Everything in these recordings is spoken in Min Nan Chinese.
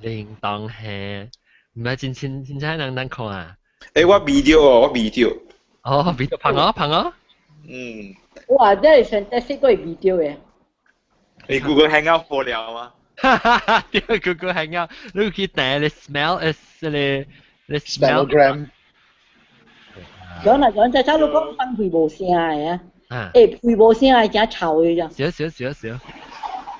鈴當係，唔係真真真真人難看啊！欸，我 video 哦，我 video。哦，video 拍我拍我。嗯。哇，這是 fantastic 個 video 嘅。你 Google Hangout 破了嗎？哈哈哈！對，Google Hangout，你去訂你 smell is 你你 smellogram。講嚟講，就差你講放屁無聲嘅啊！欸，屁無聲嘅，真臭嘅咋。少少少少。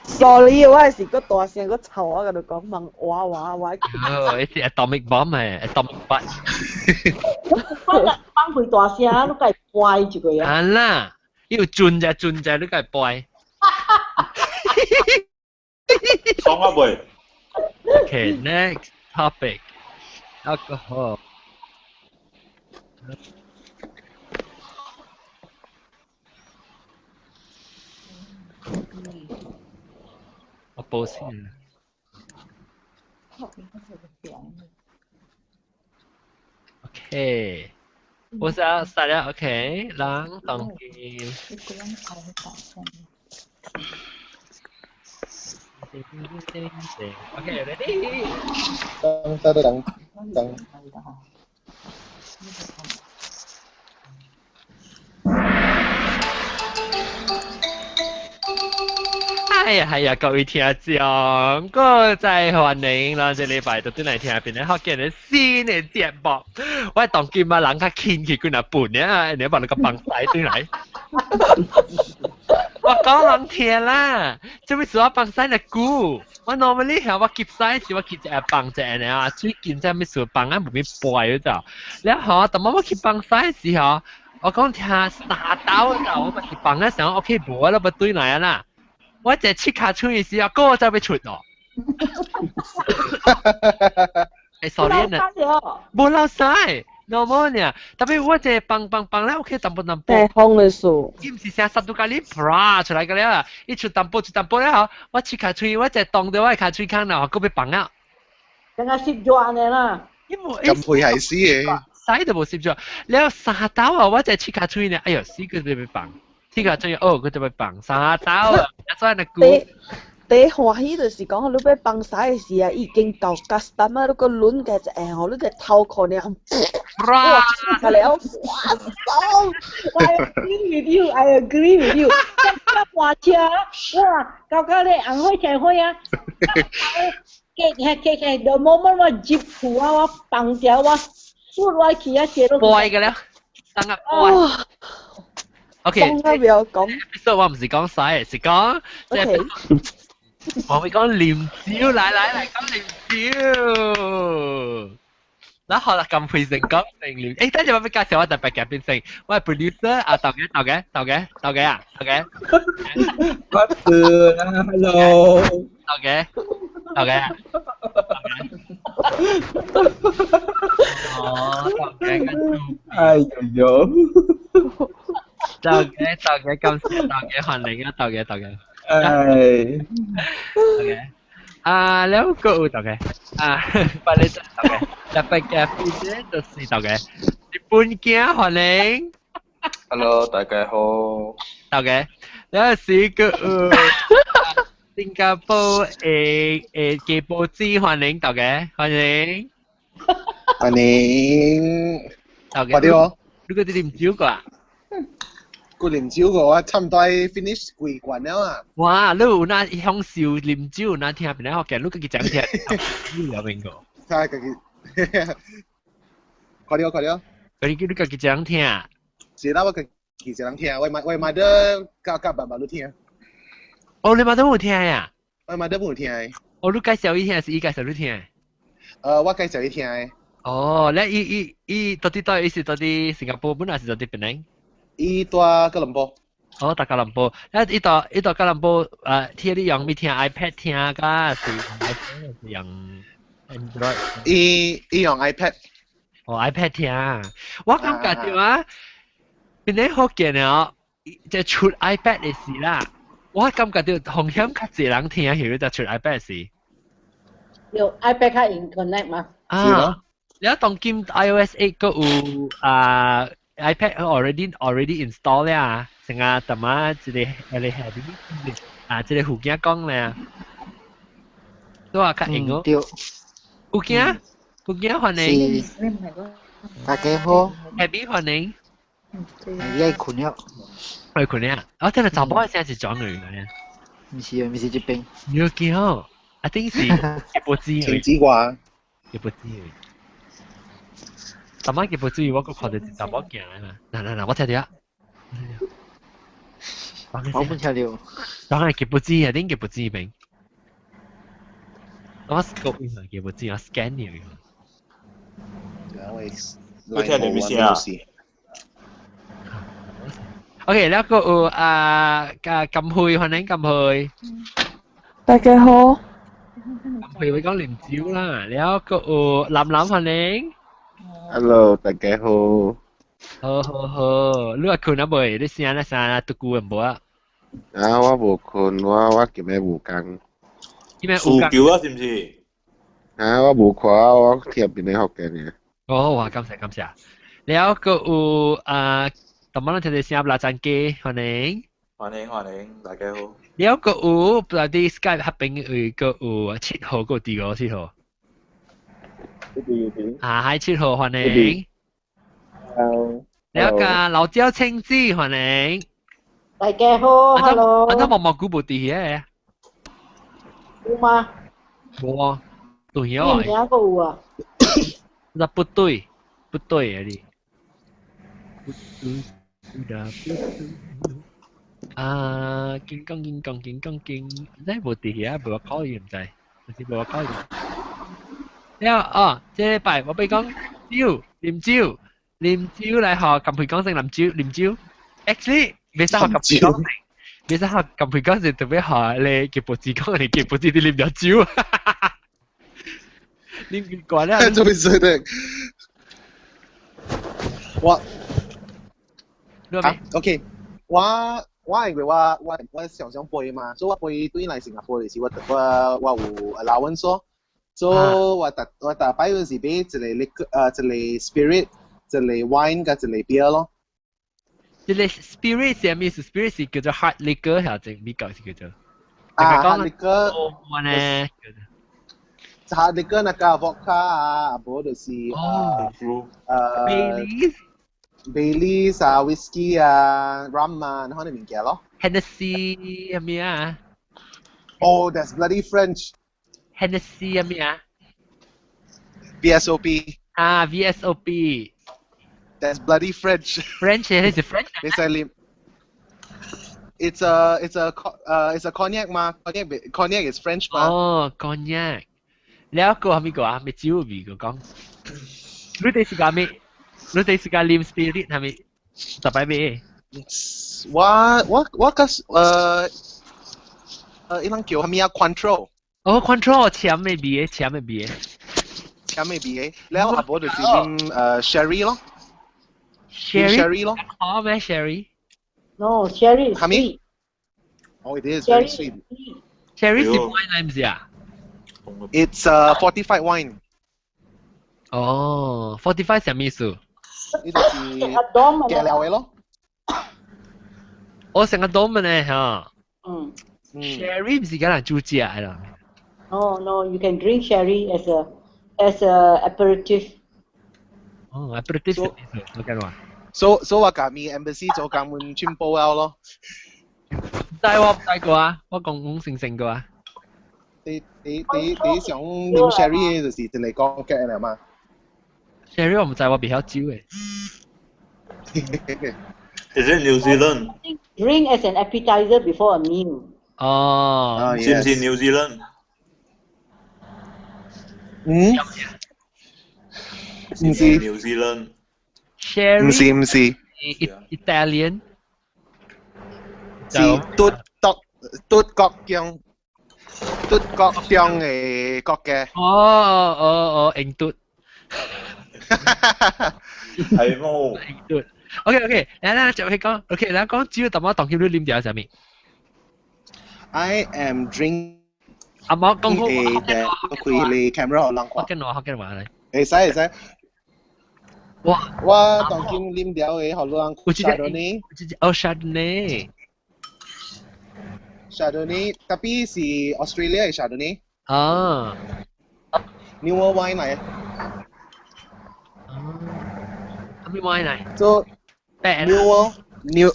Sorry，我是個大聲個臭，我甲你講，問哇哇哇。哦，是 atomic bomb 誒，atomic butt。放放屁大聲，你該掰一個啊。啊啦，要轉就轉就，你該掰。爽啊未？Okay, next topic. Alcohol. 我報先。OK，我想 start 了。OK，人當今。OK，ready。噔噔噔噔。哎呀，係啊，各位聽眾，各在歡迎啦！這禮拜就轉來聽邊個福建的新的節目。我當今啊，人較輕去幾若半啊，你把那個放屎轉來。我講人聽啦，這物事我放屎來久。我 normally 係我吸屎時，我吸一個放一個呢，最近這物事放啊無咪背嗰就。了後，當我去放屎時候，我講聽三刀就，我咪去放啊時候，OK 無我都不對來啊啦。我只切卡吹嘅時候，歌就俾出咯。欸，sorry 呢，無漏屎，normal 呢。特別我只放放放咧，OK，淡薄淡薄。欸，風的數。伊毋是成三度咖喱啪出來個了，一出淡薄出淡薄了吼，我切卡吹，我只當到我卡吹坑啦，閣欲放啊。剛剛攝咗按呢啦。咁配係死嘅。屎都無攝咗，了三刀啊！我只切卡吹呢，哎喲，死佢就欲放。呢個最哦，佢就會放三刀啊！所以那句第歡喜就是講，你欲放屎的時啊，已經到 customer 你個輪嘅一下吼，你個頭殼爾，哇！出來了，哇！爽！I agree with you, I agree with you。咁揸車，哇！搞到咧紅火青火啊！嘅嘅嘅嘅，the moment 我入庫啊，我放掉我出來去啊，車都壞嘅了，等下壞。OK，講不要講。所以我唔是講屎，是講即係我會講啉酒，來來來講啉酒。嗱好啦，咁配成講成啉。誒，等陣我要介紹我特別嘅變成，我係 producer 啊，豆嘅豆嘅豆嘅豆嘅啊，豆嘅。我是啊，hello。豆嘅豆嘅。哦，豆嘅跟住。哎呦呦。豆嘅豆嘅咁豆嘅歡迎啊，豆嘅豆嘅。哎。豆嘅。啊，兩個豆嘅。啊，把你豆嘅。特別嘅變咧就是豆嘅。日本鏡歡迎。 Hello，大家好。豆嘅。你是個新加坡誒誒嘅報紙歡迎豆嘅，歡迎。歡迎。豆嘅。快啲哦。你嗰啲啉酒過？個啉酒個我差唔多 finish 規罐了啊！哇，你有哪享受啉酒，有哪聽邊個福建？你家己講聽，你有邊個？睇家己，快啲哦，快啲哦！你家己講聽。是啦，我家己一人聽，我媽我媽的教爸爸都聽。哦，你媽都有聽呀？我媽都冇聽。哦，你介紹伊聽，是伊介紹你聽？我介紹伊聽的。哦，你伊伊伊到底到伊是到底新加坡本來是到底檳城？伊蹛吉隆坡。哦，蹛吉隆坡，啊，伊到伊到吉隆坡，聽你用咪聽 iPad 聽㗎，是 iPhone 是用 Android？伊伊用 iPad。哦，iPad 聽，我感覺到啊，檳城福建哦，即出 iPad 的時啦，我感覺到風險較濟人聽，係就出 iPad 時。有 iPad 較 internet 嘛？啊，你當今 iOS 8閣有啊？iPad already install 了，成啊，淡仔一個一個下邊啊，這個附件講咧，都話較型哦。對。有驚，有驚歡迎。大家好。 Happy 歡迎。你愛睏了。愛睏了。我聽到查某嘅聲是轉嚟嘅。毋是啊，毋是這邊。有驚，I think 是一波子。停止話。一波子。尋晚嘅報紙，我個看到查某行來嘛。嗱嗱嗱，我聽到啊。我本聽到。當然嘅報紙啊，頂嘅報紙邊。我 scope 呢個報紙，我 scan 呢個。我聽到咩聲啊？ OK，แล้ว個有啊，金佩，歡迎金佩。大家好。金佩會講啉酒啦，แล้ว個有林林歡迎。 Hello，大家好。好好好，你話睏啊未？你聲咧聲啊，獨久無啊？啊，我無睏，我今日無工。今日輸球啊，是毋是？啊，我無看，我貼邊個福建爾。哦，哇，感謝感謝。แล้ว個有啊，同埋咱聽到聲拉贊機，歡迎。歡迎歡迎，大家好。了個有，佇 Skype 彼邊有個有7號個第五7號。啊，係7號歡迎。 Hello。了個老椒青子歡迎。大家好，Hello。啊，都毛毛菇無佇遐。有嗎？無啊，對啊。你名個有啊？那不對，不對啊你。不對，不對。啊，金剛金剛金剛金，你無佇遐，無我考驗唔知，是無我考驗。了哦，這禮拜我欲講酒，啉酒，啉酒來學金培講成啉酒，啉酒。Actually，袂使學金培講成，袂使學金培講成，特別學你傑布子講，你傑布子啲啉咗酒。啉過了。做咩事的？我啊，OK，我因為我常常飛嘛，所以我飛對來新加坡的時，我有 allowance 咯，所以我逐擺嗰時買一個 liquor 一個 spirit，一個 wine 佮一個 beer 咯。一個 spirit 是啥物意思？spirit 是叫做 hard liquor 還是美國是叫做？啊，hard liquor。我呢？hard liquor 那個 vodka 啊，無就是Baileys。 Baileys 啊，whisky 啊，rum 啊，那款物件咯。 Hennessy 係咩啊？Oh, that's bloody French. Hennessy 係咩啊？VSOP。啊，VSOP。 That's bloody French. French 呢是 French。你使啉？It's a cognac 嘛，cognac is French 嘛。哦，cognac。了個係咩個啊？咩酒味個講？你哋是講咩？你哋是講啉 spirit 係咪？十擺咩？我個伊人叫啥物啊？Cointreau。哦，Cointreau 攕的味的，攕的味的。攕的味的，了啊無就是啉sherry 咯。 Sherry 咯。好咩？Sherry？ No, sherry is sweet. Oh, it is very sweet. Sherry 是 wine 嚟唔是啊？It's a fortified wine. 哦，fortified 啥意思？呢就是加料的咯。我成個多呢嚇。嗯。 Sherry 唔是講人煮食的啦。 No, no, you can drink sherry as a aperitif. 哦，aperitif 是咩意思？我講話。 所以我共咪 embassy 做工阮進步了咯。唔知我唔知過啊，我講講成成過啊。你想啉 sherry 就是一個講嘅啦嘛。 Sherry 我唔知，我袂曉酒的。 Is it New Zealand？ Drink as an appetizer before a meal. 哦，是唔是 New Zealand？嗯？唔是 New Zealand。 Sherry 唔是唔是。 Italian。是嘟國中的國家。哦哦哦，印度。係冇。印度。OK OK，來來就去講，OK，來講主要淡薄當今你啉掉啥物？I am drink。阿毛講好。誒，開你 camera 予人看。福建話，福建話嚟。會使會使。哇！我當今啉掉的，予人 Chardonnay。哦，Chardonnay。 Chardonnay，tapi 是 Australia 的 Chardonnay。啊。 New World Wine 嚟。啊。咩 wine 嚟？ So New World New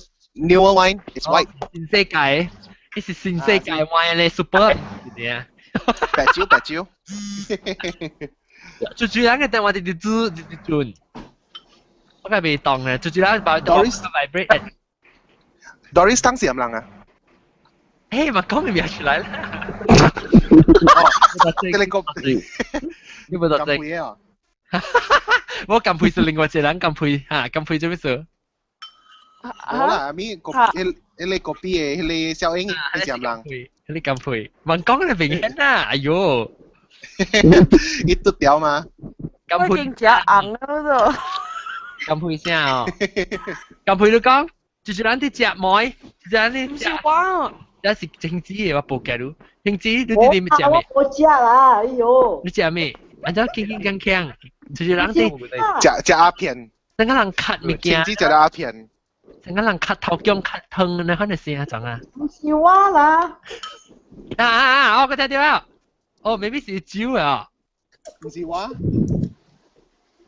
World Wine is white。新世界，呢是新世界 wine 咧，super 嘅。白酒白酒。最主要嘅電話直直煮直直轉，我梗係未當咧。最主要把 Doris vibrate。 Doris 當時有人啊？誒，嘛講明明出來啦。哦，這個你冇得咁配啊？我咁配是另外一個人咁配嚇，咁配做咩事？冇啦，阿咪個迄迄個隔壁的迄個小英係啥人？你咁配，問講你明顯啦，哎喲，伊嘟掉嘛？咁配我已經食紅了。咁配啥哦？咁配你講，就是咱佇食糜，就是咱佇唔是我，這是晴子的，我報警你。晴子，你佇啉食咩？我食啦，哎喲！你食咩？按怎輕輕鏘鏘，就是人佇食食鴉片，成個人咳物件，晴子食鴉片，成個人咳頭薑咳湯，那款的聲怎啊？唔是我啦。啊啊啊！我聽到啦，哦，maybe 是酒啊。唔是我。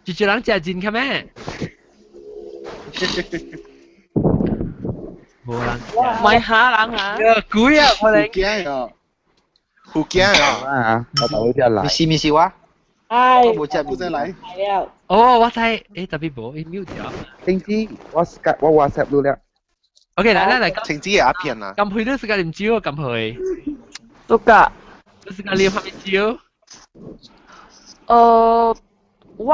就是人食真嘅咩？無人。唔係蝦人啊！鬼啊！我哋驚啊！好驚啊！啊，我頭先來。唔是唔是我。唉，我冇食，冇再來。哦，我知，誒特別無，伊 mute 掉。晴子，我我 WhatsApp 你了。 OK，來來來，晴子係鴉片啊。咁配你是個啉酒啊？咁配。都㗎。你是個啉啥物酒？我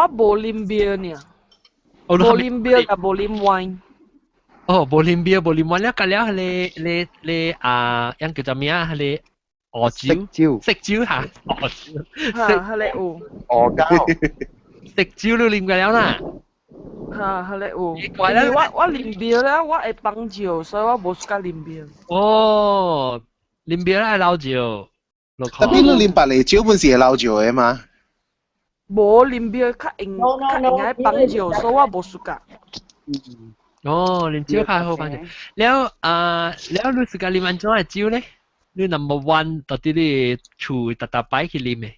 無啉 beer 呢。無啉 beer 甲無啉 wine。哦，無啉 beer，無啉 wine 了，隔了迄個、咧咧啊，樣叫做咩啊？迄個。鵝酒，酒，食酒嚇，鵝酒，嚇，迄個有。鵝膠，食酒你啉過了啦？嚇，迄個有。因為我啉 beer 咧，我會放酒，所以我無喜歡啉 beer。哦，啉 beer 愛老酒。 Tapi 你啉白嚟酒本是會老酒的嘛？無啉 beer 較用較用愛放酒，所以我無喜歡。哦，啉酒較好放酒。了啊，了你喜歡啉按怎的酒咧？你 number one 到底你厝逐逐擺去啉的，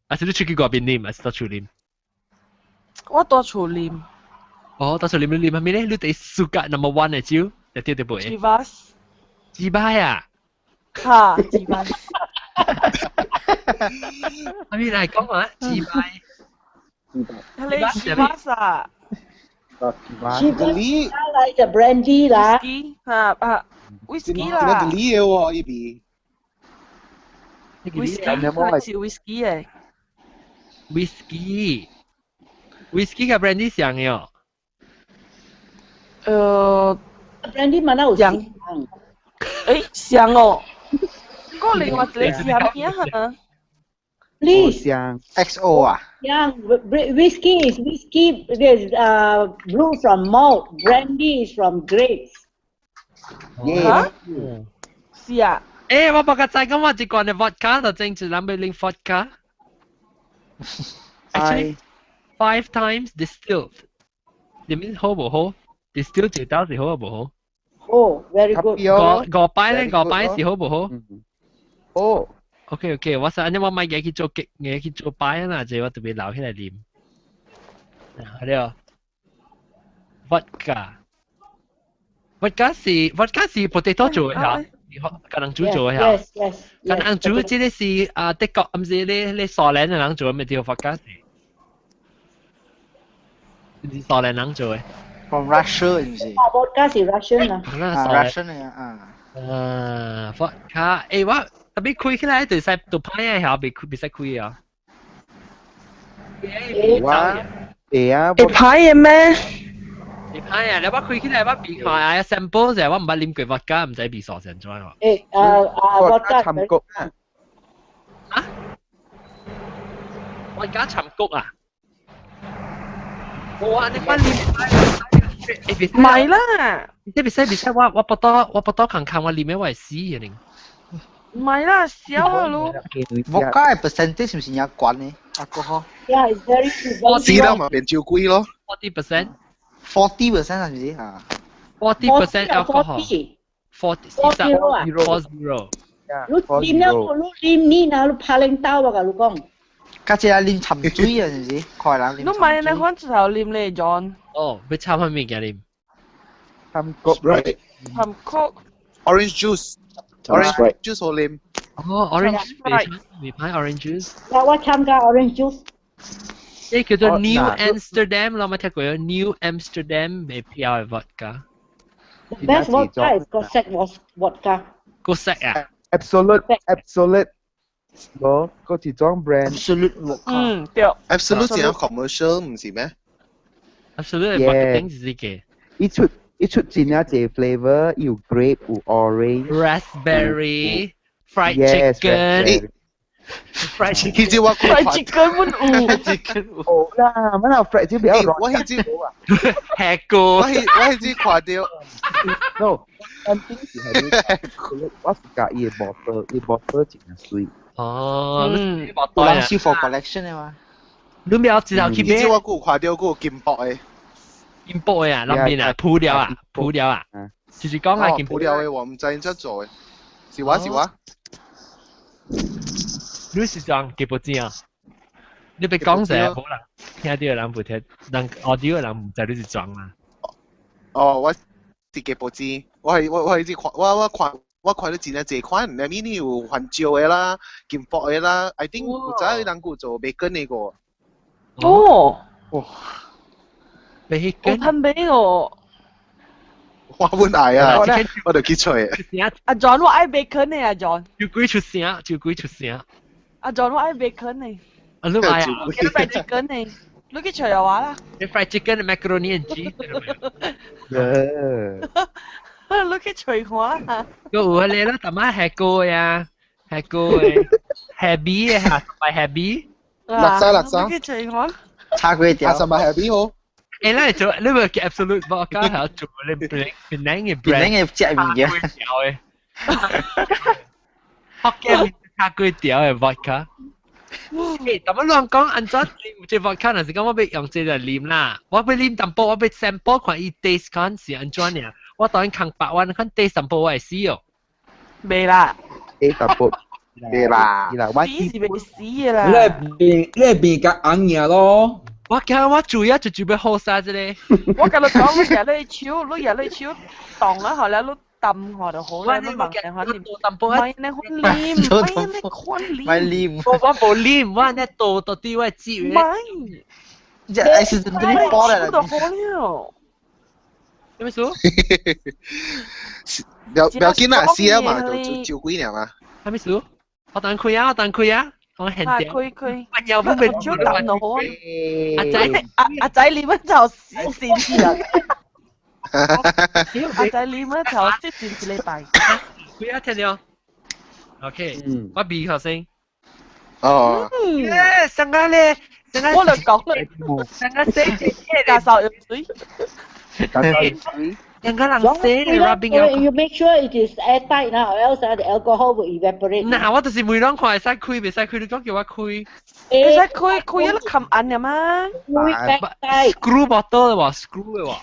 還是你出去外面啉，還是佇厝啉？我佇厝啉。哦，佇厝啉你啉啥物咧？你第暑假 number one 的酒，就對對袂？ Chivas。幾擺啊？哈，Chivas。阿咪來講啊，幾擺？迄個 Chivas 啊。 Chivas 來就 brandy 啦。 Whisky 哈啊，whisky 啦。這個的喎，依邊。 Whisky 係是 whisky 嘅。 Whisky，whisky 佮 brandy 像的哦。brandy 嘛，哪有像？誒，像哦。個另外一個是啥物啊？ Please. 像 XO 啊。 Yeah, whiskey is whiskey. There's brew from malt. Brandy is from grapes. 嚇？是啊。誒，我無較知講我一罐的 vodka 就整一人欲啉 vodka。Actually, five times distilled。你面好無好？Distill 一道是好無好？哦，very good。五五擺咧，五擺是好無好？哦。 OK OK，我說按呢我買嘢去做極，嘢去做擺啊，這我特別留起來啉。好了，vodka。vodka 是 vodka 是 potato 做的嚇，橄欖煮做的嚇。 Yes yes。橄欖煮這個是啊德國，毋是咧咧蘇聯的人做的，咪叫 vodka 是。是蘇聯人做的。 From Russia 唔是？啊，vodka 是 Russian 啊。啊，Russian 的啊。啊，vodka，誒我特別開起來就使就歹啊，下袂開袂使開啊。我會啊。會歹的咩？會歹啊！你我開起來我鼻看啊，sample 就我毋捌啉過 vodka，毋知味素是怎樣。誒，啊啊，vodka 參谷啊。啊？vodka 參谷啊？哇！你捌啉？唔係啦。你袂使袂使，我我不多我不多看看我啉的我會死嘅呢。唔係啦，少啊咯。 Vodka 嘅 percentage 是唔是也懸呢？Alcohol。 Yeah, it's very 知道嘛？變酒貴咯。 40%。 40% 係唔是啊？40% alcohol。 40 40 40。你啉了，你啉你若你拍領刀我共你講。較濟啉沉水啊，是毋是？看人啉。你買那款之後啉咧，John。哦，欲摻啥物件啉？摻 Coke。 Right。摻 Coke。 Orange juice。Orange juice 好啉。哦，orange 未歹 orange juice。我參加 orange juice。呢叫做 New Amsterdam，我冇聽過 New Amsterdam 未票嘅 vodka。 The best vodka is Cossack vodka。 Cossack 啊？Absolute Absolute，無嗰一種 brand。 Absolute vodka。嗯，對。 Absolute 係 commercial 唔是咩？Absolute marketing 是這個。伊出真正濟 flavor，有 grape 有 orange。 Raspberry。Fried chicken。Fried chicken。其實我 fried chicken 阮有。有啦，乜有 fried chicken 比較我彼隻吃過。我彼隻看著。 No，單邊是係我是佮伊的 bottle，伊 bottle 真正媠。哦，嗯，有人收 for collection 的嘛？你沒有知道去買？彼隻我閣有看著閣有金箔的。金箔的啊，那邊啊，鋪料啊，鋪料啊，就是講啊，金鋪料的我毋知𪜶怎做的，是我是我。你是講幾部錢啊？你別講者，可能聽到的人無聽，人 audio 的人毋知你是裝啊。哦，我是幾部錢，我係我我係只看我我看我看著真正濟款，裡面有番椒的啦，金箔的啦，I think 有早人閣有做 bacon 的個。哦。哇！ bacon。有趁買哦。我本愛啊，我就去揣。阿 John 我愛 bacon 的阿 John。酒鬼出聲，酒鬼出聲。阿 John 我愛 bacon 的。啊，你愛啊？我 fried chicken 的，你去揣我啦。你 fried chicken macaroni and cheese。你去揣我啦。個有迄個啦，淡仔下鍋呀，下鍋的，下味的嚇，同埋下味。垃圾垃圾。你去揣我。炒粿條。啊，什麼下味好？誒，咱做你咪叫 Absolute Vodka 係做你檳檳嘅 brand。檳嘅食物件。條的。福建炒粿條的 vodka。誒，但係亂講，按怎啉這 vodka，若是講我欲用這個啉啦，我欲啉淡薄，我欲 sample 看伊 taste 看是按怎爾。我當然空白，我看 taste 淡薄我會死哦。袂啦。誒，淡薄。袂啦。死是袂死的啦。你係變你係變較紅爾咯。我驚我注意就準備好啥子咧。我共你講，你舉你手，你舉你手動啊，後來你抌下就好啦，你望下啉。淡薄唔係你款啉，唔係你款啉。唔係啉。我我無啉，我呢倒到底我煮。唔係。這係是真係波嚟。就好了。咩事？不要不要緊啦，試啊嘛，就就酒鬼爾嘛。咩事？我等開啊，我等開啊。我現掉。開開。我又不被手抌就好。阿仔，阿阿仔你們就死線啦。阿仔你們就死線一禮拜。開啊，聽到。OK，我鼻口先。哦。耶，上個咧，上個我就講啦，上個寫介紹入水。兩個人寫 rubbing You make sure it is airtight 啦，or else the alcohol will evaporate。嗱，我就是每兩看會使開，袂使開，你講叫我開。會使開開一粒冚按嘅嘛？Screw bottle 的喎，screw 的喎。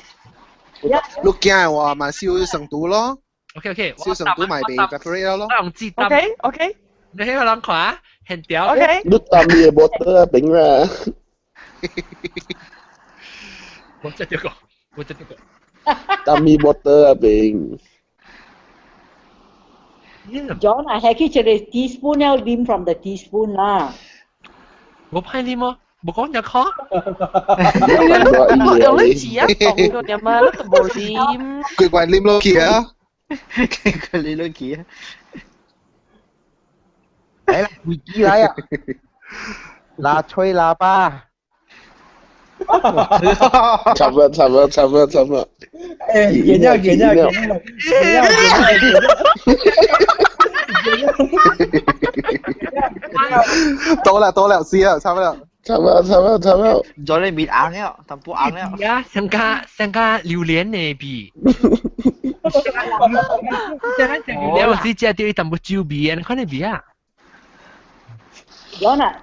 你驚的話嘛，燒成毒咯。 OK OK，燒成毒咪被 evaporate 咯。我用紙擔。 OK OK。你喺個人看啊，現條。 OK。你擔你的 bottle 啊，頂啦。我這個，我這個。擔你 bottle 啊，頂。 John，I 係去一個 teaspoon 了啉 from the teaspoon 啦。我派你麼？無講入口。用你紙啊，凍咗點啊，你都無啉。佢怪啉落去啊！佢啉落去啊！來啦，飛機來啊！拉吹喇叭。差不多，差不多，差不多，差不多。誒，見了，見了，見了，見了，見了，見了。到了，到了，是啊，差不多。差不多，差不多，差不多。咗你面硬了，淡薄硬了。呀，上加上加榴蓮的味。即係榴蓮，我只食到伊淡薄酒味，你看你味啊？ Lorna,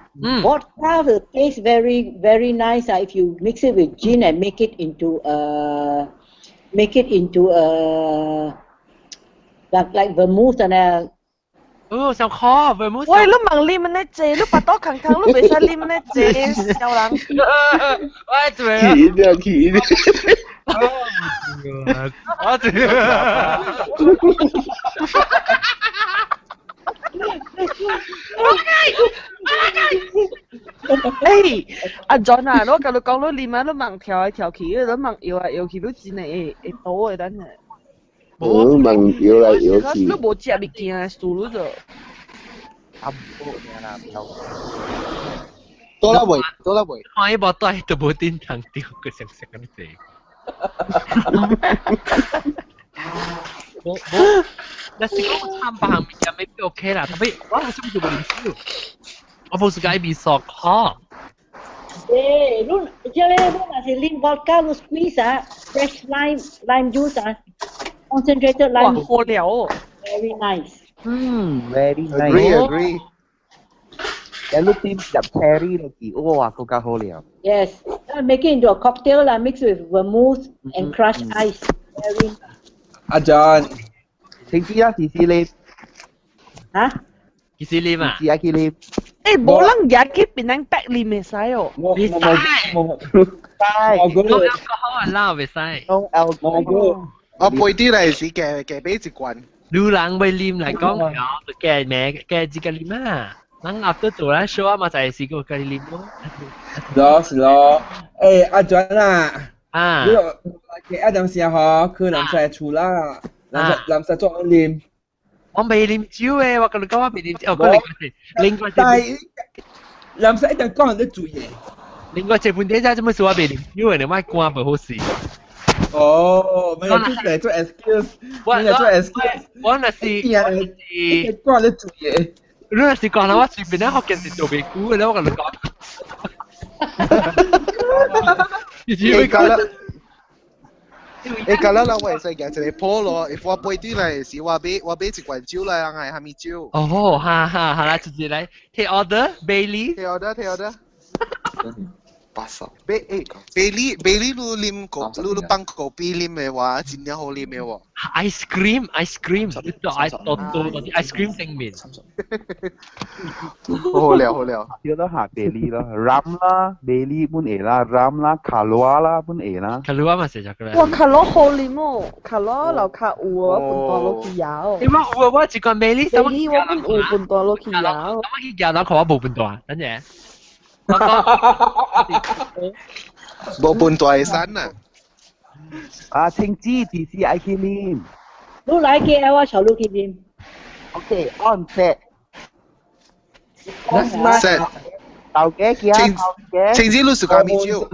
vodka will taste very, very nice if you mix it with gin and make it into a like vermouth and a 哦，想考，唔好。喂，你問你們呢濟，你巴肚空空，你袂使啉呢濟，小人。喂，做咩啊？起啲起啲。我對。欸，阿 John 啊，我甲你講，你啉啊，你盲跳來跳去，你盲搖來搖去，你真係會會倒的，等下。我盲搖來搖去。你無食物件，輸你就。阿母爾啦，多啦喂，多啦喂。看伊無帶都無頂通掉，佢想食咁濟。無無，若是講參別項物件未必 OK 啦，特別我好似就無啉酒，我無是佮伊味素好。欸，你這個你若是啉 vodka，你 squeeze 啊，fresh lime juice 啊，concentrated lime。哇，好了哦。 Very nice。嗯，very nice。 Agree agree。有你點入 cherry 落去，哇，更加好了。 Yes, make it into a cocktail 啦，mix with vermouth and crushed ice. Very. 阿 John，請知啊，時時你嚇？幾時啉啊？時愛去啉。欸，無人舉去檳榔白啉會使哦。我我我我我我我好啊，老袂使。我我我背啲嚟是夾夾俾一罐。女人要啉來講，就加咩加一個啉啊。人鴨都做啦，小啊嘛就係試過家己啉咯。咯是咯，欸阿 John 啊，啊，你個一陣時嗬，去南西厝啦，南西南西做啉。我未啉酒誒，我跟你講我未啉酒，哦，另外但係南西一定講人哋做嘢。另外這本地真做乜事我未啉酒誒，你莫關唔好事。哦，咪嚟做 excuse，咪嚟做 excuse。我若是我若是講人哋做嘢。你若是講啦，我隨便咧學件事做袂久嘅咧，我跟你講。你講啦。你講啦，我會使夾一個鋪咯。if 我背啲嚟是我買我買一罐酒來，人係蝦米酒？哦，哈哈，好啦，直接來 take order Bailey。 take order take order。 80。貝貝利你啉果，你你放果啤啉的話，真正好啉的喎。 Ice cream ice cream，你做 ice 多多多啲 ice cream 正面。好了好了。叫做下貝利咯，rum 啦，貝利本會啦，rum 啦，卡羅啦本會啦。卡羅嘛是食個。哇，卡羅好啉哦，卡羅樓卡有啊，半大落去搖。你話有啊，我一罐貝利，貝利我本有半大落去搖。我去搖，然後我無半大，等陣。無半大會散啊！啊，青子只是愛去啉。你來嘅我朝你去啉。 OK, on set。 set。頭家行，頭家。青子你是講咩酒？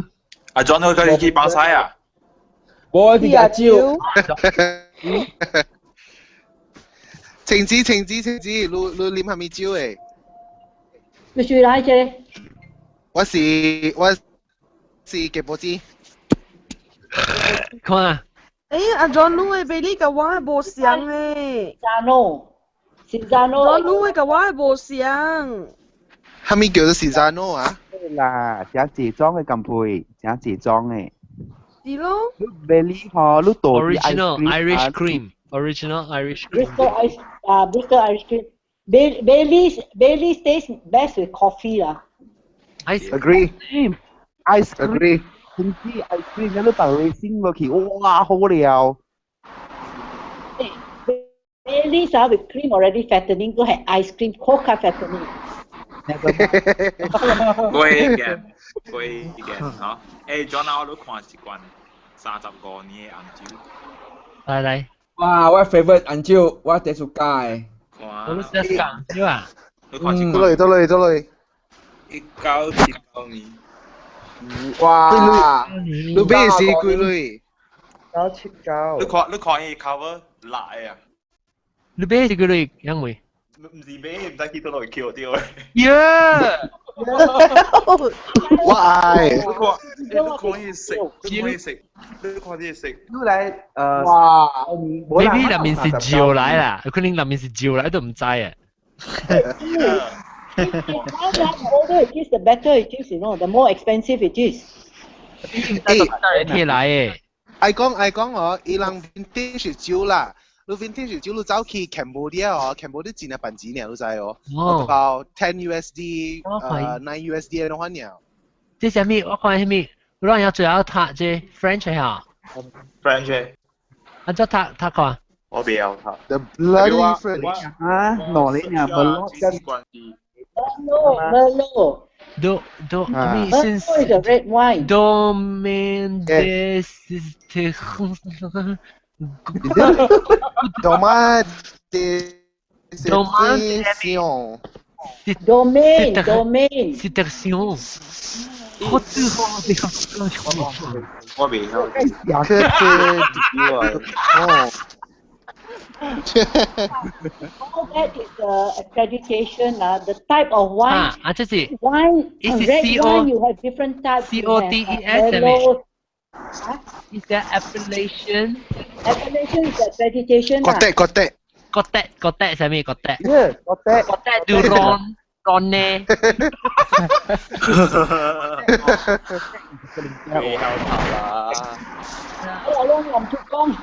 阿 John 佢家己去幫晒啊！我啲酒。青子青子青子，你你啉蝦米酒誒？你誰來啫？我是我是吉波子。看啊！欸，阿 John 你的比你佮我的無相誒。 Cinzano，Cinzano。 John 你的佮我的無相。蝦米叫做 Cinzano 啊？啦，正濟裝的干配，正濟裝的。是咯。你 Bailey 吼，你倒啲 Original Irish cream，Original Irish cream。 Bristol ice 啊，Bristol Irish cream。Bailey's Bailey's tastes best with coffee 啦。 Ice agree. Ice cream. Agree. 甚至 ice cream 你放 raisin 落去，哇，好了。 Bailey's 啊，with cream already fattening，都係 ice cream 更加 fattening。貴嘅，貴嘅，嚇！誒，John 啊，我都看一罐35年的紅酒。來來。哇！我 favorite 紅酒，我第一屆。我都識紅酒啊！你看一罐。多類多類多類。 1979年。哇！你買是幾鐳？ 979。你看你看伊 cover 辣的啊！你買是幾鐳？因為？唔是買，唔知去倒落去捡掉的。耶！我愛。你看，你看伊色，你看伊色，你看伊色。你來哇！maybe 內面是酒來啦，有可能內面是酒來都唔知啊。 The older it is, the better it is, you know. The more expensive it is. 欸，鐵來誒！愛講愛講哦，伊人 vintage 酒啦，你 vintage 酒你走去 Cambodia 哦，Cambodia 真係笨錢呢，你知哦。我到 10 USD，9 USD 的話呢。這啥物？我看啥物？我要最後讀這 French 嚇。 French。啊，這讀讀看。我不要讀。 The bloody French。啊，攞你啊，冇 Merlot, Merlot. Do do Ah. Merlot is a red wine. Domaine de Domaine de Domaine Domaine, domaine. Citation. 我未曉。哦。 All that is the accreditation, the type of wine. 啊，這是 wine. Is red C O wine you have different types. C O D E S 係咪？Is that appellation? Appellation is accreditation. 覺得覺得。覺得覺得係咩？覺得。 Yeah，覺得。覺得 du Rhône Rhône。未曉讀啦。我攏唔出講。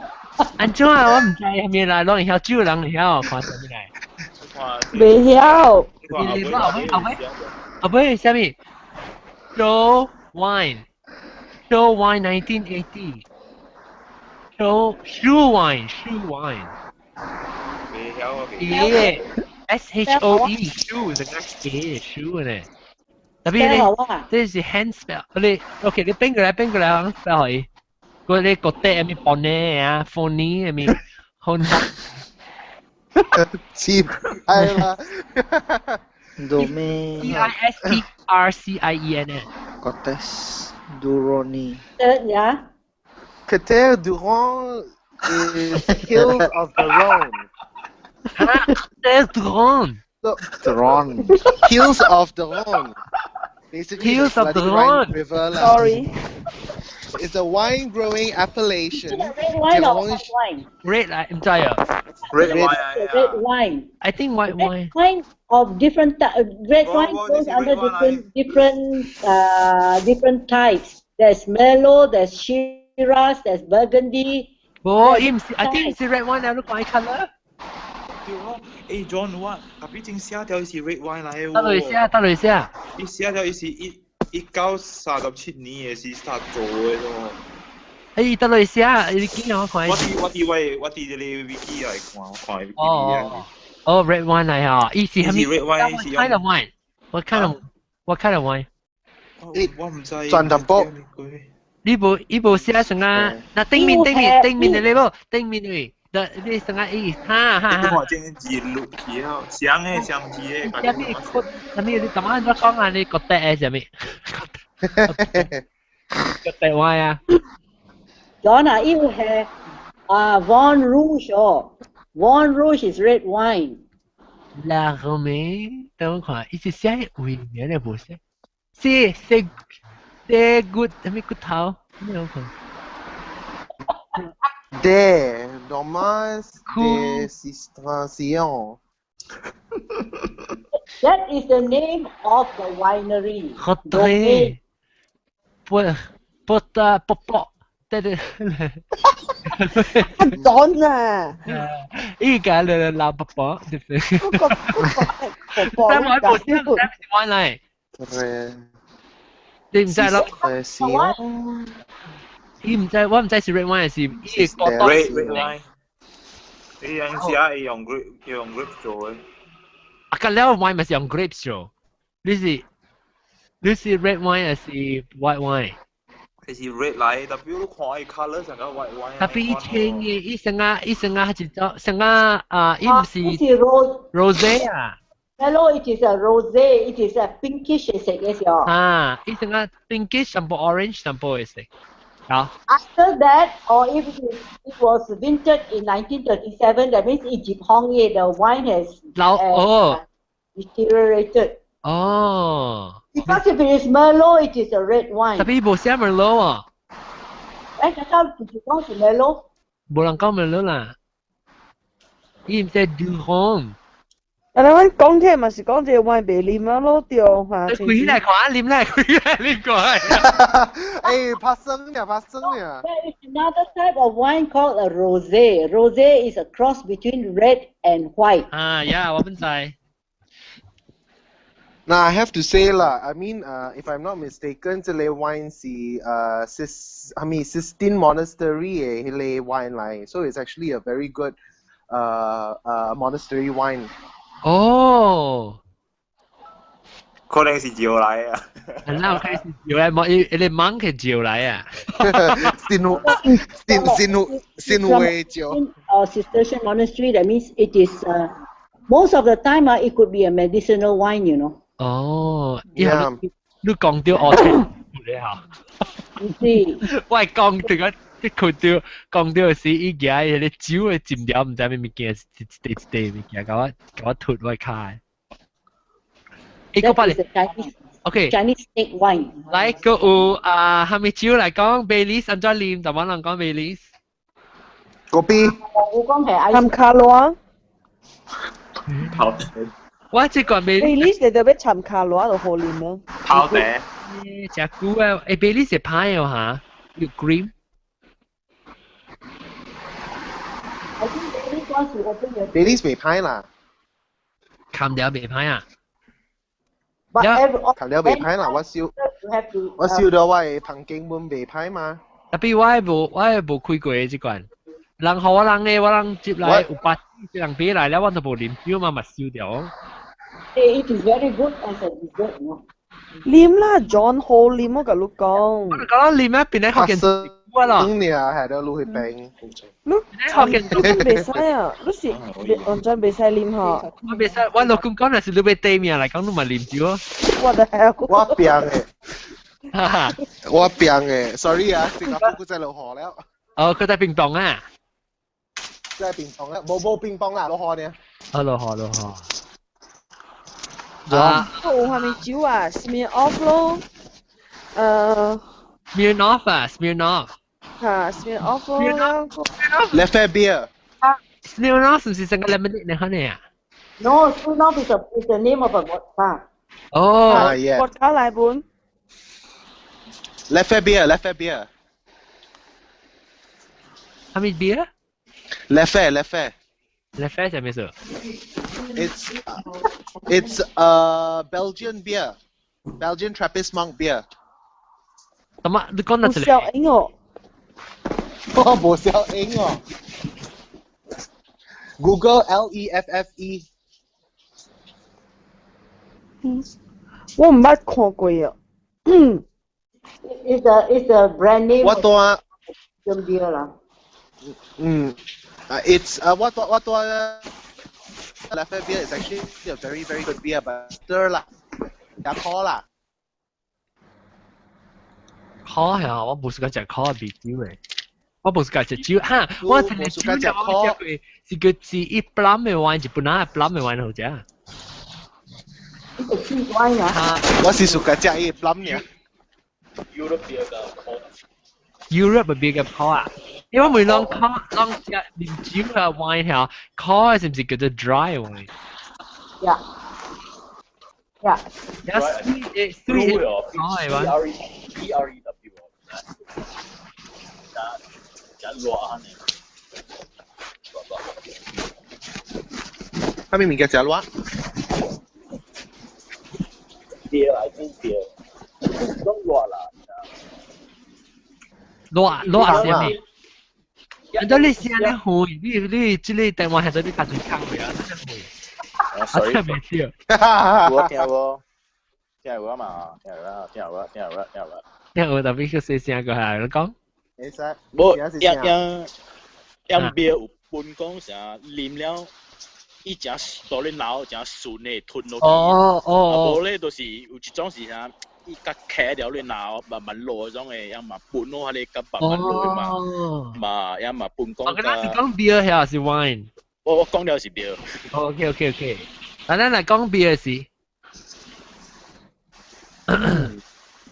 安怎啊？我唔知係咩來，攏會曉酒人會曉看啥物來？未曉。你你後尾後尾後尾啥物？Show wine, show wine 1980. Show shoe wine, shoe wine. 未曉耶，S H O E shoe 成個鞋 shoe 呢？特別你，這是 hand spell。你 OK？你變過來變過來，我 spell 可以。嗰啲覺得係咪 bonnet 啊，phony 係咪？好接係啦。 Domaine D I S T R C I E N N。 Cotes du Rhône。 Yeah. Côtes du Rhône is hills of the Rhone. Côtes du Rhône. The Rhone. Hills of the Rhone. Basically, Hills of the bloody Rhine Rhone. River. lah. Sorry. It's a wine growing appellation. Red wine or white wine? Red 嚟唔知啊。 Red wine Red wine. I think white wine. Wine of different type. Red wine oh, goes this is under red wine, different types. There's Merlot, there's Shiraz, there's Burgundy. 冇，伊唔是，I think 是 red wine 啊，你講 colour。對咯，誒 John 我特別正寫條是 red wine 來的喎。得嚟寫，得嚟寫。伊寫條伊是1937年的時煞做的咯。誒，得嚟寫，你見我看。我佇這個 wiki 來看，我看 wiki 哦哦，red wine 嚟啊，伊是係咪伊是 red wine，伊是 What kind of wine? What kind of What kind of wine? 我唔知。轉淡薄。你無伊無寫成啊？嗱，頂面頂面頂面的你無頂面位，你成啊伊哈哈哈。我正字錄起了，像的像字的。啥物？啥物？你怎麼怎講啊？你覺得係啥物？覺得 wine 啊？ John 啊，伊有係啊 Vin Rouge 哦，Vin Rouge is red wine。 La Romaine，等我看，伊是寫位名咧無寫，寫寫寫骨，啥物骨頭？咩我看？ Des Domaines de Cisterciens. That is the name of the winery. 好對，不不得不不，對對。阿 John 啊，依家你老伯伯，對唔對？嗰個嗰個婆婆但我部車唔使玩嚟，你唔知咯？伊唔知，我唔知是 red wine 還是伊個 red wine。伊有陣時啊，伊用 grape 用 grape 做的。啊，個了 wine 咪是用 grapes 做，你是 red wine 還是 white wine？係是 red 來，特別你看伊 colour 成個 white wine。特別伊清嘅，伊成啊，伊成啊，一種成啊啊，伊唔是是 rose rosé 啊。 Hello, it is a rosé. It is a pinkish 色嘅時候。啊，伊成啊 pinkish 淡薄 orange 淡薄嘅色。好。 After that, or if it was vintage in 1937, that means 伊入行業 the wine has 老哦 deteriorated. 哦。 Because if it is Merlot, it is a red wine. 特別無寫 Merlot 啊。誒，剛剛就是講是 Merlot。無人講 Merlot 啦。伊毋是 du Rhône。但係阮講起嘛是講這個 wine 袂啉啊咯，對嚇。開來看，啉來開來啉過來。哎，發生了，發生了。 There is another type of wine called a rosé. Rosé is a cross between red and white. 啊呀，我本知。 Now I have to say lah, I mean, if I'm not mistaken, 這個 wine 是I mean Sistine Monastery 的彼个 wine 來，so it's actually a very good monastery wine. 哦，可能是招來啊。係啦，開始招來，冇伊伊個 monk 係招來啊。新新新新會招。 Cistercian monastery, that means it is most of the time it could be a medicinal wine. 哦，你講到我聽你嚇。是。我係講到個，你看到講到是伊家迄個酒的斟料，毋知咩物件，一塊一塊物件，共我共我吐我跤。一個八年，OK。 Chinese snake wine。來個有啊，蝦米酒來講，Baileys 按怎啉？就冇人講 Baileys。嗰邊。我講係含卡羅。頭。我這個 Baileys 你就要摻卡羅就好啉咯。泡茶。食久啊，欸，Baileys 是歹哦嚇，有 cream。 I think Baileys once you open your Baileys 袂歹啦。冚掉袂歹啊。冚掉袂歹啦，我燒我燒到我的房間門袂歹嘛。特別我無開過這罐，人予我人咧，我人接來有八人買來了，我都無啉酒嘛，嘛燒掉。 It is very good as a dessert, no? 啉啦，John 好啉我共你講。我講啉啊，邊個福建我咯。你啊，係都滷去冰。你福建你袂使啊，你是完全袂使啉吼。我袂使，我老公講若是你欲綴命來講，你嘛啉酒啊。 What the hell？我病的。我病的，sorry 啊，新加坡閣再落雨了。哦，閣在冰凍啊。在冰凍了，無無冰凍啦，落雨呢。哦，落雨落雨。啊！有蝦米酒啊？Smirnoff 咯，Smirnoff 啊，Smirnoff。嚇，Smirnoff 咯。 Leffe beer。 Smirnoff 是唔是成個 lemonade 呢？可能啊？No, Smirnoff is the name of a vodka。哦。啊，yeah。 vodka 來本。 Leffe beer, Leffe beer。蝦米 beer？ Leffe, Leffe。 Leffe 係咩事？It's a Belgian beer, Belgian Trappist monk beer。咁啊，你講得無效應哦。我無效應哦。Google Leffe。嗯，我毋捌看過啊。 It's a brand name. 我帶 beer 啦。嗯，啊，it's 啊，我帶我帶 Leffe beer is actually a very very good beer, but 對啦，也苦啦。苦係啊，我無是講食苦嘅啤酒嘅，我無是講食酒哈，我食酒我食過是叫是一 plum 嘅 wine，是本來 plum 嘅 wine 好食。呢個 cheese wine 啊。我是屬個食伊 plum 嘅。 Europe beer 嘅苦。 Europe 嘅 beer 嘅苦啊，因為每啷苦啷食啉酒啊 wine 嚇，苦是唔是叫做 dry wine？ Yeah. Yeah. Yeah, sweet, sweet. 哦，係嘛 R E B R E W 加加熱啊呢？啥物物件食熱？Beer, I think beer. 講熱啦。熱熱是啥物？啊，你聲咧遠，你你這個電話係做你較濟講未啊？真遠。啊，sorry。啊，真未我聽無，聽有啊嘛，聽有啊，聽有啊，聽有啊，聽有啊。聽有特別去細聲過來，你講。會使。無，樣樣樣 beer 有分講啥，啉了，伊誠多咧腦，誠順的吞落去。哦哦哦。啊，無咧，就是有一種是啥？伊較開了咧腦，慢慢落種的，也嘛分落彼個，較慢慢落嘛，嘛也嘛分講。我剛是講 beer 還是 wine？我我講了是 beer。 OK OK OK，咱咱來講 beer 是。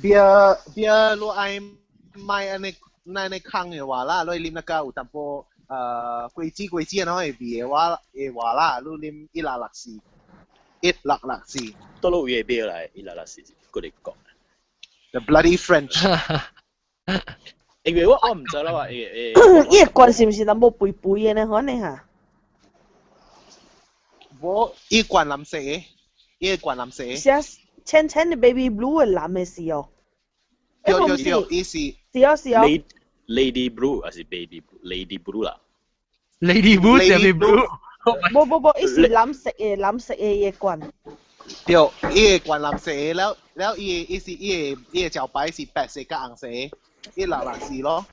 beer beer 你愛買按呢按呢空的話啦，你啉那個有淡薄果子果子安怎的味的話的話啦，你啉1.64。166四。倒落位嘅來，166四，過嚟講。 The bloody French。因為我唔知啦話，誒。伊個罐是毋是淡薄肥肥的呢？可能哈？我伊罐藍色的，伊罐藍色的。是啊，淺淺的 baby blue 的藍的是哦。對對對，伊是。是哦是哦。 Lady Blue 還是 Baby Blue？Lady Blue 啦。 Lady Blue 是 blue。無無無，伊是藍色的，藍色的伊個罐。對，伊個罐藍色的，了了，伊個伊是伊個招牌是白色佮紅色的，166四咯。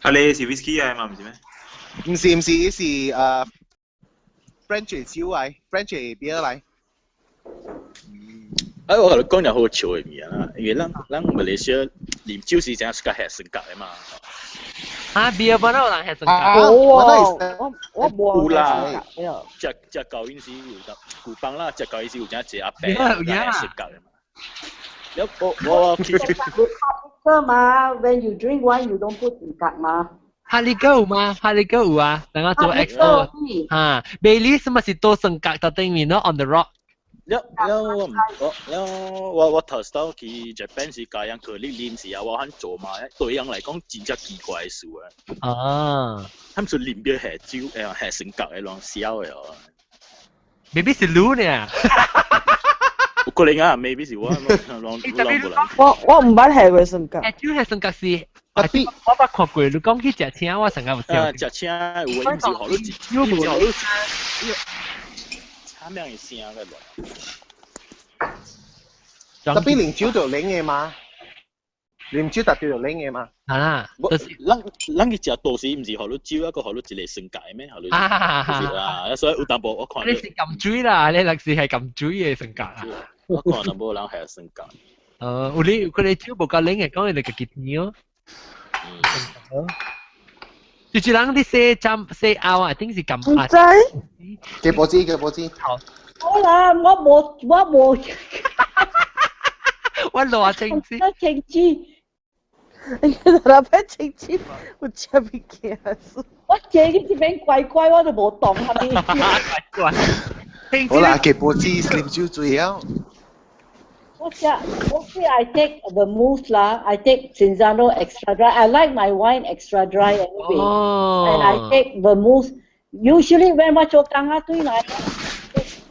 啊，你是 whisky 嚟嘛？唔是咩？唔是唔是，伊是French 酒來，French beer 來。哎，我共你講一好笑的物件啦，因為咱馬來西亞啉酒是真係較下性格的嘛。啊，beer 本來有人下性格。我無。有啦，食食舊陣時有得古幫啦，食舊陣時有真濟阿伯下性格的嘛。了我其實。嘛，when you drink wine you don't put 格嘛。哈利哥有嗎？哈利哥有啊，等我做 expo 嚇。Bailey 什麼是多性格就等於咯，on the rock。了了我唔我了我頭先去 Japan 時教人去你啉時啊，我肯做嘛，對人來講真正奇怪的事啊。啊！他們說啉著下酒下性格的攏痟的哦。 Maybe 是你呢？有可能啊，maybe 是我攏攏無啦。我毋捌下過性格。下酒下性格是。我捌看過，你講去食青，我成日有笑。食青有的，毋是予你一，毋是予你，啥物的聲咧？ Tapi 啉酒就冷的嘛，啉酒特別就冷的嘛。係啦，咱去食多時，毋是予你酒，抑閣予你一個性格的咩？予你，就是啊，所以有淡薄我看。你是撳水啦，你若是係撳水的性格啊。我看淡薄人係性格。有你佢哋酒無夠冷的，講伊就家己甜哦。就是人你洗針洗拗啊，定是撳唔知。幾波子幾波子。好。好啦，我無我無。我偌清楚。我清楚。你哪邊清楚？有食物件。我坐去這邊乖乖，我都無動係咪？乖乖。好啦，幾波子啉酒醉啊！我食，我是 I take vermouth 啦，I take Cinzano extra dry. I like my wine extra dry anyway. Oh. And I take vermouth. Usually when 我做工啊對來，啊，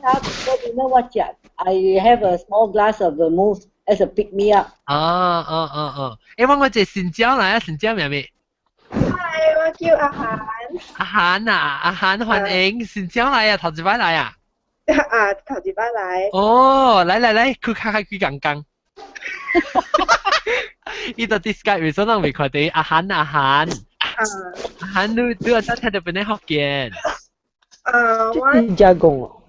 我dinner 我食，I have a small glass of vermouth as a pick me up. 啊啊啊啊！誒，我這新椒來啊，新椒名咩？嗨，我叫阿涵。阿涵啊，阿涵歡迎新椒來啊，頭一擺來啊。啊，頭一擺來。哦，來來來，佢開開幾剛剛。伊就啲 Skype 所以未看到阿涵阿涵。啊。阿涵，你有聽到邊個福建？啊，我。真講哦。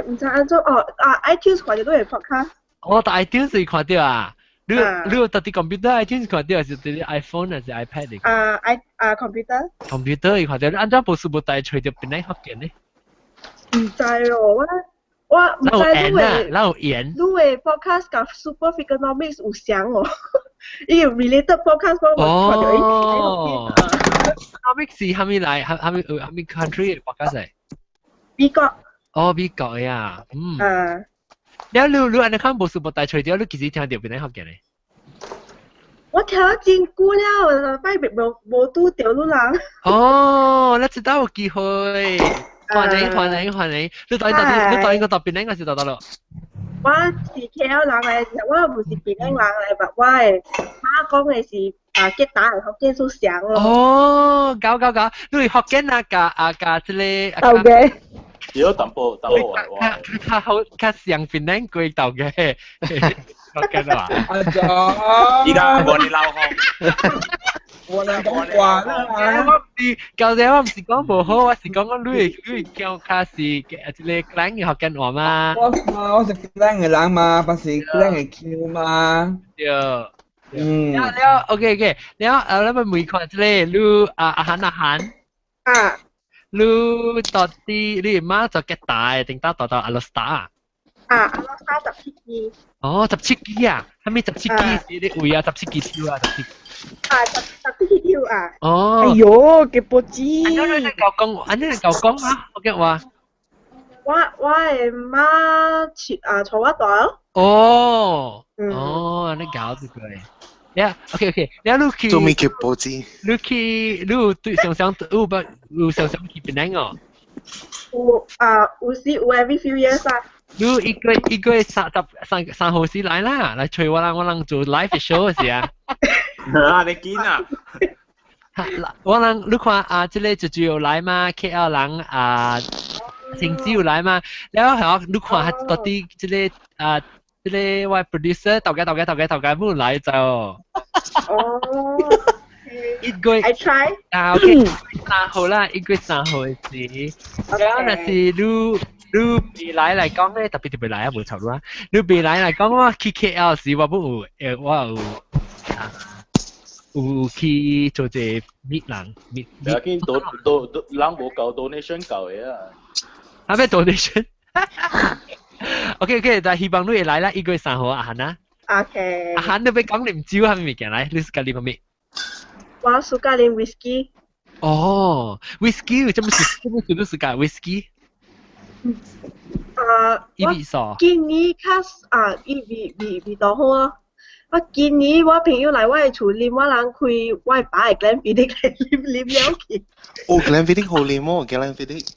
毋知按怎哦啊，iTunes 看著都會 podcast。哦，但 iTunes 是看到啊。你有佇 computer iTunes 看到，還是佇 iPhone 還是 iPad 嚟？啊，i 啊 computer。 computer 伊看到，按怎無事無代揣著邊個福建呢？毋知哦，我毋知你的。哪有緣？你的 podcast 佮 Super Freakonomics 有相哦，伊有 related podcast 我看著伊。哦。Economics 是蝦米來？蝦米 country 的 podcast 嚟？美國。哦，美國的啊，嗯。啊。了你按呢看無事無代揣著，你其實聽著邊個福建的？我聽咗真久了，擺無拄著你人。哦，你知道有機會。歡迎歡迎歡迎！你到底到檳城還是到佗落？我是 KL 人來，我毋是檳城人來，但我的媽講的是啊，吉打的福建屬相咯。哦，搞搞搞，你是福建啊，佮啊佮這个。豆嘅。有淡薄淡薄話。較好較像檳城過豆嘅，福建話。阿總，而家我哋鬧紅。我嚟講話啦，我毋是，舊時我毋是講無好，我是講講你叫較是這个咱的福建話嘛。我嘛，我是咱的人嘛，不是咱的腔嘛。對。嗯。了了，OK OK，了啊，咱們問看這个，你啊阿涵阿涵。啊。你到底你媽做幾大？定到到阿羅斯達？啊，阿羅斯達17支。哦，17支啊？啥物17支是你位啊？十七支手啊？十七。啊，十七支啊。哦。哎喲，幾波子。按呢你夠講，按呢你夠講啊？福建話。我的媽啊，帶我大咯。哦，哦，你搞這個。呀，OK OK，你你去做咩去報紙？你去，你對想想有不有想想去檳城哦？有啊，有時有 every few years 啊。你一個月三十三三號時來啦，來催我啦，我人做 live show 時啊。啊，你見啊？我人你看啊，這個就就有來嘛，KL 人啊，成子有來嘛，然後你看到底這個啊。這個我 producer 頭家頭家頭家頭家冇來就。哦。一個月。 I try。啊，OK，3號啦，1月3號的時。然後若是你未來來講咧，特別特別來啊，無錯啦。你未來來講，我去 KL 時，我不有，我有啊，有去做這 meet 人，meet。要緊，都都都，人無夠 donation 夠的啊。啊咩 donation？OK OK，但希望你會來啦，1月3號阿韓啊。 OK。阿韓，你欲講啉酒啥物物件來？你喜歡啉啥物？我喜歡啉 whisky。哦，whisky 這麼是這麼是你喜歡 whisky？啊，伊味素。今年較啊，伊味味味道好啊。我今年我朋友來我的厝啉，我人開我爸的 Glenfiddich 來啉啉了去。哦，Glenfiddich 好啉哦，Glenfiddich。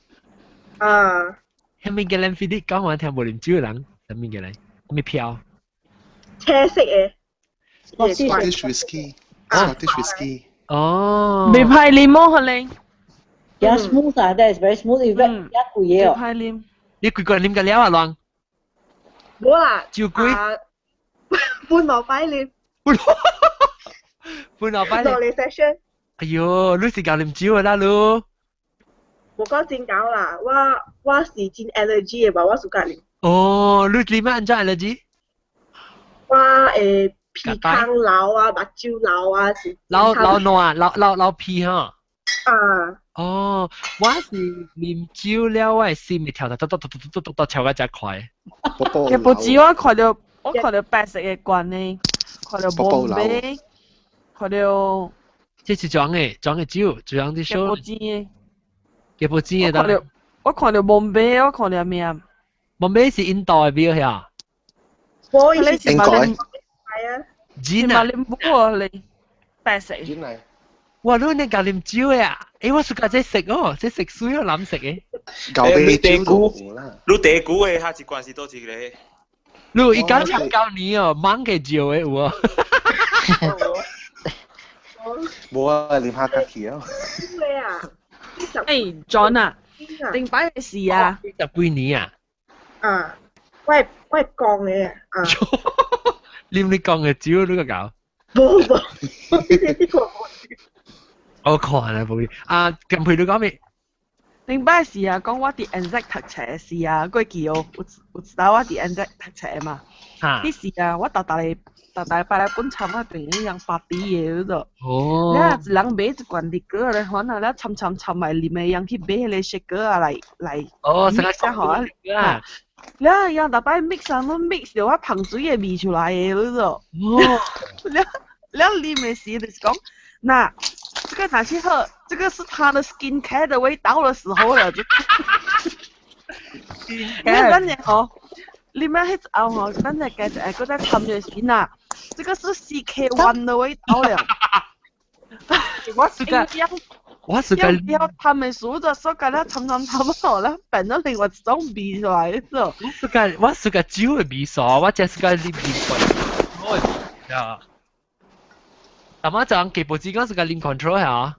啊。啥物 Glenfiddich 講我聽無啉酒的人，啥物嘅來？啥物飄？青色的。 Scottish whisky，Scottish whisky。哦。袂歹啉哦，可能。 Yeah, smooth 啊，that is very smooth. 伊一貴嘢哦。袂歹啉。你幾個人啉個了啊，亂？無啦。酒鬼。半落擺啉。半落擺。落嚟 session。哎喲，你是教啉酒的啦，你？無講真搞啦，我是真 allergy 的吧，我喜歡啉。哦，你啉乜按怎 allergy？我會鼻孔流啊，目睭流啊，是。流流爛，流流流鼻吼。啊。哦，我是啉酒了，我的心會跳跳跳跳跳跳跳跳跳到真快。其實只我看到白色的罐呢，看到無買，看到。這是裝的，裝的酒，裝的酒。雞煲的。雞煲煎的。我看到蒙貝，我看到咩啊？蒙貝是印度的標呀。我是應該。係啊。煎啊！啉不你白色。煎嚟。哇！你你教啉酒的啊？欸，我 suka 這食哦，這食水我諗食的。舊啤酒啦。你地古的，下一關是倒一個？你伊講唱舊年哦，猛嘅酒的有哦。無啊，啉下家己哦。對啊。欸，John 啊，頂擺的事啊。十幾年啊？啊，我講的啊。啉你講的酒，你個搞？無無，呢個我看啦，無啊，近排你講咩？頂擺時啊，講我佇 NZ 讀冊時啊，過記哦，有有一道我佇 NZ 讀冊嘛。彼時啊，我逐逐個逐逐擺來本參我朋友人 party 的嗰度。哦。了一人買一罐的果咧，反正了摻摻摻來啉的，人去買彼個雪糕啊來來。哦， mix 啊，啊。了人逐擺 mix 啊，攏 mix 著我芳水的味出來的嗰度。哦。了了啉的時就是講，那。這個拿去喝，這個是他的 skin care 的味道的時候了，就。你咱日吼，你們彼後吼，咱日加一個閣再參一時呐，這個是 CK one 的味道了。我是個，我是個。要他們數着說，給他參參參好了，變咗另外一種味出來，是。我是個酒的味素，我只是個啉啉過，我啊。阿媽就基本上講是個啉 control 嚇。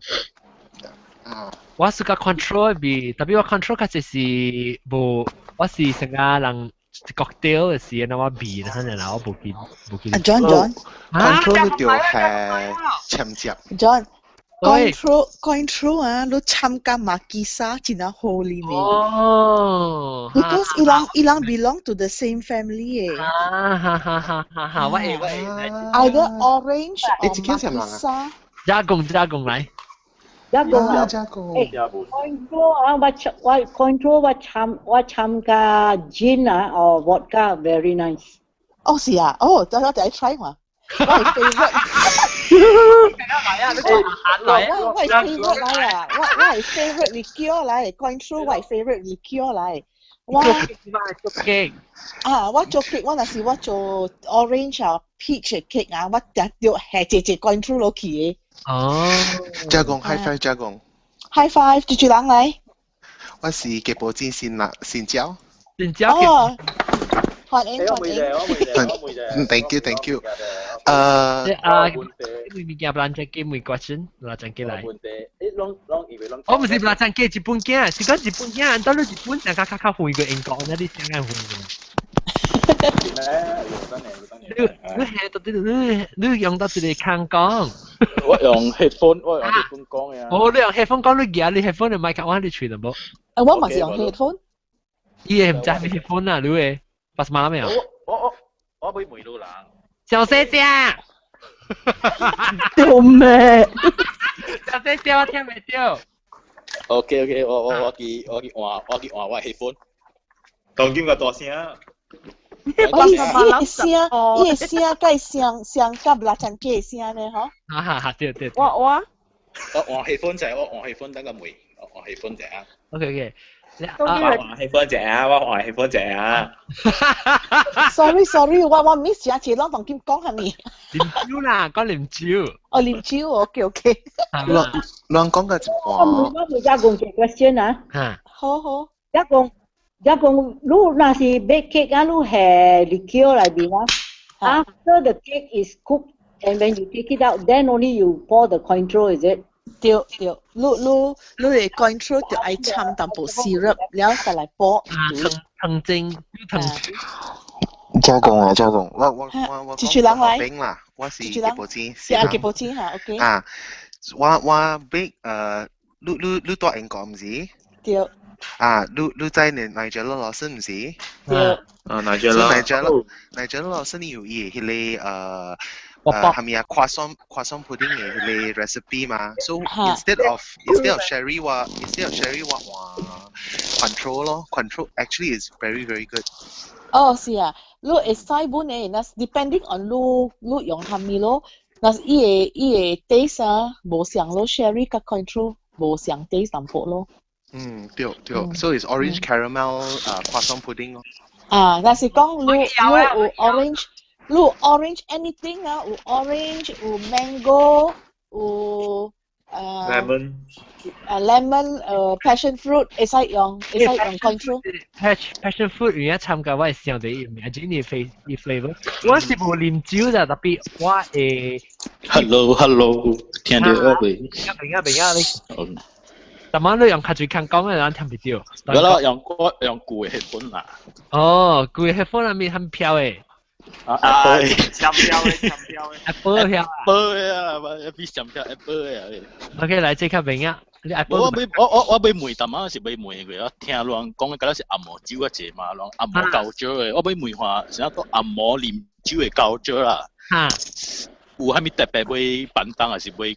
我是個 control 味，特別我 control 較濟是無，我是成個人 cocktail 的時，那我味，可能我無記無記。啊 John John。 control 就係參接。 John。Cointreau Cointreau 啊，你參加馬基沙真係好啉嘅。哦。 Because 伊人伊人 belong to the same family 嘅。啊哈哈哈哈哈！我會我會。 Either orange or 馬基沙。加工加工來。加工啊！加工。 Cointreau 啊，我我 Cointreau 我參我參加 gin 啊，or vodka very nice。哦是啊，哦，等我等 try 嘛。我係 favorite。我係 favorite 來啊！我係 favorite liqueur 來，Cointreau 我係 favorite liqueur 來。我做 cake 啊，我做 cake，我若是我做 orange 啊 peach 嘅 cake 啊，我定著下一隻 Cointreau 落去嘅。哦，加工 high five 加工。 High five，住住人來。我是給波子先啦，先椒。先椒。哦，歡迎歡迎。 Thank you, thank you。啊，物件不咱再問 question，咱再來。我唔是不咱記日本囝，是講日本囝，到你日本上較較較遠過英國，那你上較遠過。你係到底你用到一個康講？我用 headphone，我用 headphone 講嘅。哦，你用 headphone 講，你夾你 headphone 嘅麥克我你吹得無？啊，我嘛是用 headphone。伊會唔知咩 headphone 啊？你會巴斯馬沒有？我我會問路人。小細聲。對咩？小細聲，我聽袂著。 OK OK，我去換我 headphone。當今個大聲。伊聲，伊聲，佮聲聲甲拉長機聲呢？嗬。哈哈哈，對對。我我換 headphone 者，我換 headphone 等個問，我換 headphone 者。 OK OK。我換 headphone 者啊，我換 headphone 者啊。 Sorry sorry，我 miss 咗一次，攏當今講下咪。啉酒啦，講啉酒。哦，啉酒，OK OK。亂亂講個一半。我問一個 question 啊。好好。一講。一講，你若是 bake cake 啊，你下 liqueur 內面啊，after the cake is cooked and when you take it out, then only you pour the Cointreau, is it？對對，你的 Cointreau 就愛摻淡薄 syrup，了再來煲。啊，糖精，糖。加工啊，加工！我我冰啦，我是吉波子，是啊，吉波子嚇，OK。啊，我 bake 你住英國毋是？對。啊，你知 Nigella Lawson 毋是？對。啊，Nigella。 Nigella Lawson 有伊的彼個係咪啊？croissant pudding 的彼個 recipe 嘛？So instead of sherry 我 instead of sherry 我換 Cointreau 咯，Cointreau actually is very very good。哦，是啊，你會使本的，若 depending on 你用蝦米咯，若是伊的 taste 啊，無相咯，sherry 佮 Cointreau 無相 taste 淡薄咯。嗯，對對，so it's orange caramel croissant pudding 咯。啊，若是講你有 orange，你有 orange anything 啊，有 orange，有 mango，有 lemon， lemon，passion fruit 會使用 Cointreau。 passion fruit 原來參加我會想到伊名，伊 flavor。我是無啉酒的，特別我會。 Hello hello，聽著我未？明啊明啊你。但晚你用較濟康講的人聽袂著。我用我用舊的 headphone 啦。哦，舊的 headphone 內面很飄的。啊，長飄的，長飄的。 Apple 飄 Apple 啊，比上飄 Apple 啊。 OK，來這較明啊。我欲問淡仔是欲問過，我聽人講的敢若是紅毛酒較濟嘛，人紅毛高酒的，我欲問看啥叫紅毛啉酒的高酒啦。哈。有啥物特別欲板凳，還是欲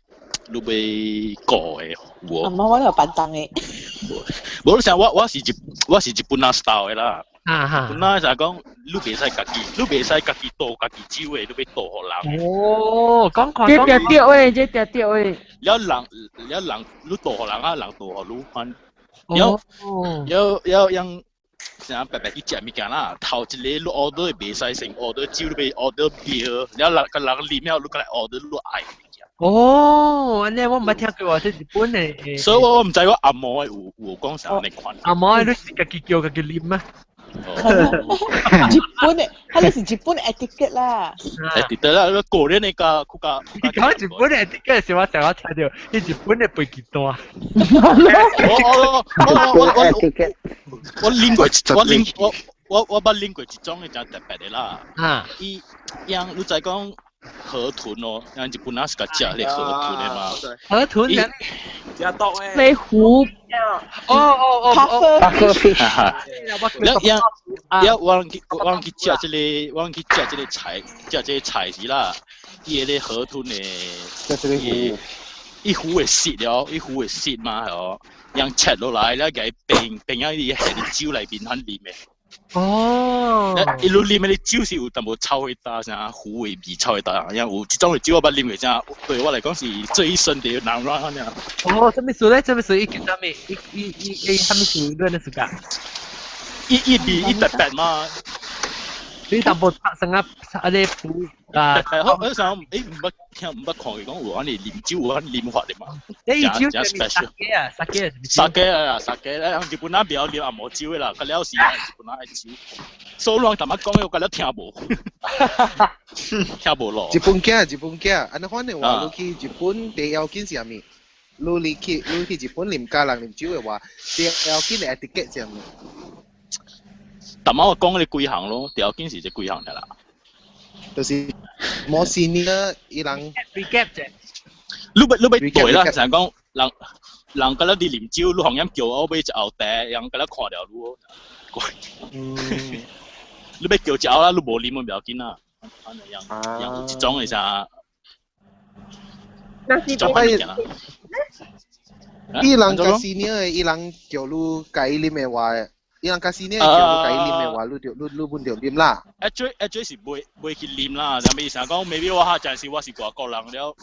你欲顧的？有無？紅毛我有板凳的。無你想我是日本仔 style 的啦。啊哈。本來就講，你袂使家己，你袂使家己倒家己酒的，你欲倒予人。哦，講看這定對的，這定對的。了人，了人，你倒予人啊，人倒予你款。了了了，用啥白白去食物件啦？頭一个你 order 袂使先 order 酒，你欲 order beer，了人共人啉了，你閣來 order 你愛的物件。哦，按呢我毋捌聽過，這日本的。所以我毋知我紅毛的有講啥呢款。紅毛的你是家己叫家己啉嗎？日本的，彼个是日本 etiquette 啦。 etiquette 啦，個人的較較。你講日本的 etiquette 時，我成日聽著，你日本的飛機單。我我我我我啉過，我啉我我我捌啉過一種的誠特別的啦。啊。伊樣你知講河豚哦，像日本仔是較食彼個河豚的嘛。河豚伊食毒的。飛虎。哦哦哦哦。了樣了，我去食這个，我去食這个菜，食這个菜時啦，伊个河豚的，伊伊魚會濕了，伊魚會濕嘛哦，樣切落來了，共伊變變啊，伊下佇酒內面反啉的。哦，伊你啉的酒是有淡薄臭味焦啥魚的味臭味焦，樣有這種的酒我捌啉過，真對我來講是最深的難忘爾。哦，啥物事咧？啥物事？伊叫啥物？伊伊伊伊啥物事？你按呢自家？伊伊味伊特別嘛。你淡薄成啊，啊你補啊，我我想唔捌聽唔捌看佢講有按呢啉酒有按啉法的嘛。你酒係 special 啊，酒酒啊，酒咧，日本人袂曉啉紅毛酒的啦，佮了是日本人愛酒。所以人淡薄講，我佮了聽無，聽無咯。日本囝，日本囝，按呢款的話，你去日本第要緊是啥物？你去日本啉咖人啉酒的話，第要緊的 etiquette 是啥物？淡薄我講你幾項咯，第要緊是這幾項啦。就是冇 senior 伊人 recap 啫。你欲對啦，就係講人人佮了佇啉酒，你予人叫我欲食後茶，人佮了看著你。嗯。你欲叫食後啦，你無啉嘛袂要緊啦。按呢樣樣有一種的啥？那是種物件啦。伊人較 senior 的，伊人叫你共伊啉的話，伊人較 senior 叫你共伊啉的話，你就你你本就啉啦。 Actually 是袂去啉啦，啥物意思講？maybe 我較陣時我是外國人了，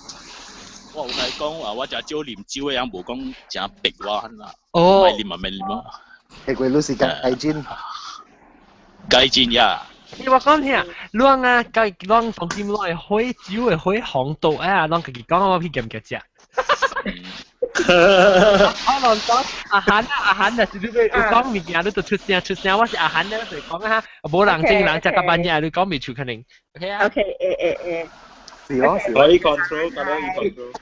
我有來講啊，我誠少啉酒的人，無講誠逼我啦。哦。莫啉啊，莫啉啊。會過你是改進。改進呀。你我講聽，你啊，家攏當今攏會火酒會火紅豆啊，攏家己講我去鹹夾食。我攏講阿韓啊阿韓，若是你欲講物件，你就出聲出聲。我是阿韓咧，就講啊，無人正人食到半夜，你講袂出可能。OK 啊。 OK，會。是咯是可以 control，可以 control。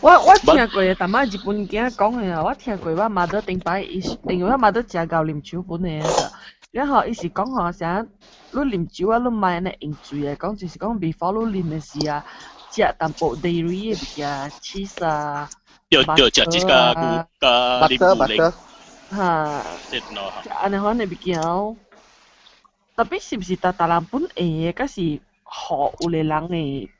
我聽過的，淡仔日本囝講的啊，我聽過我媽頂擺，伊是因為我媽誠𠢕啉酒本的，然後伊是講吼啥，你啉酒啊，你莫按呢飲醉的，講就是講 before 你啉的時啊，食淡薄 dairy 的物件，cheese 啊，對對，食這個牛加啉牛奶，哈，食按呢款的物件哦。特別是毋是逐逐人本會的，抑是予有的人會？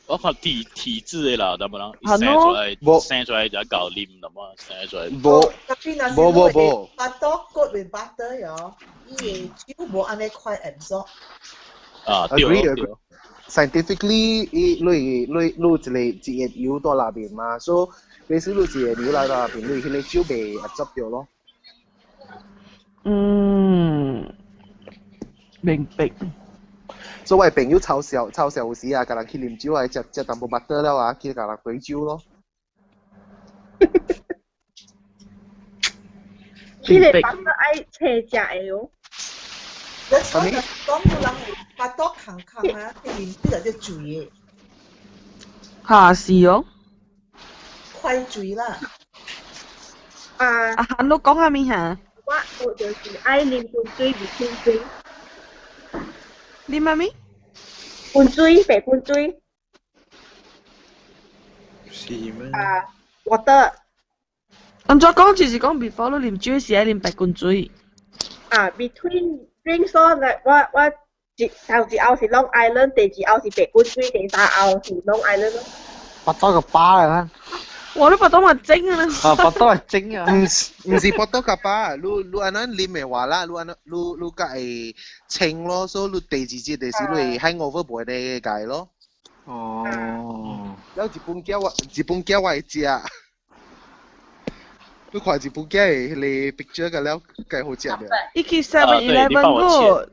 我看體質的啦，淡薄人生出來，生出來就𠢕啉，淡薄生出來。無，無無無。 Butter coat with butter 喲，伊的酒無按呢快 absorb。啊，對對。 Scientifically，伊你你你一個一個油佇內面嘛，所以你一個油來內面，你彼個酒袂 absorb 著咯。嗯，明白。所以我朋友嘲笑嘲笑有時啊，共人去啉酒啊，食食淡薄 butter 了啊，去共人兌酒咯。彼個 butter 愛青食的哦。我講有人會巴肚空空啊，去啉酒就醉的。哈是哦。快醉啦！啊。啊，你講啥物哈？我就是愛啉滾水，袂清水。啉啥物？滾水，白滾水。是咩？啊，water。按怎講就是講，before 你啉酒時愛啉白滾水。啊，between drinks 咯，我一頭一甌是 Long Island，第二甌是白滾水，第三甌是 Long Island 咯。巴多個巴啊！哇！你巴多嘛精啊！啊，巴多係精啊！毋是巴多個巴，你你按呢啉的話啦，你按呢你你較會清咯，所以你第二日就是你會 hangover 袂咧解咯。哦。了日本囝我日本囝我會食。你看日本囝的彼個 picture 個了，該好食了。伊去 7-Eleven 個。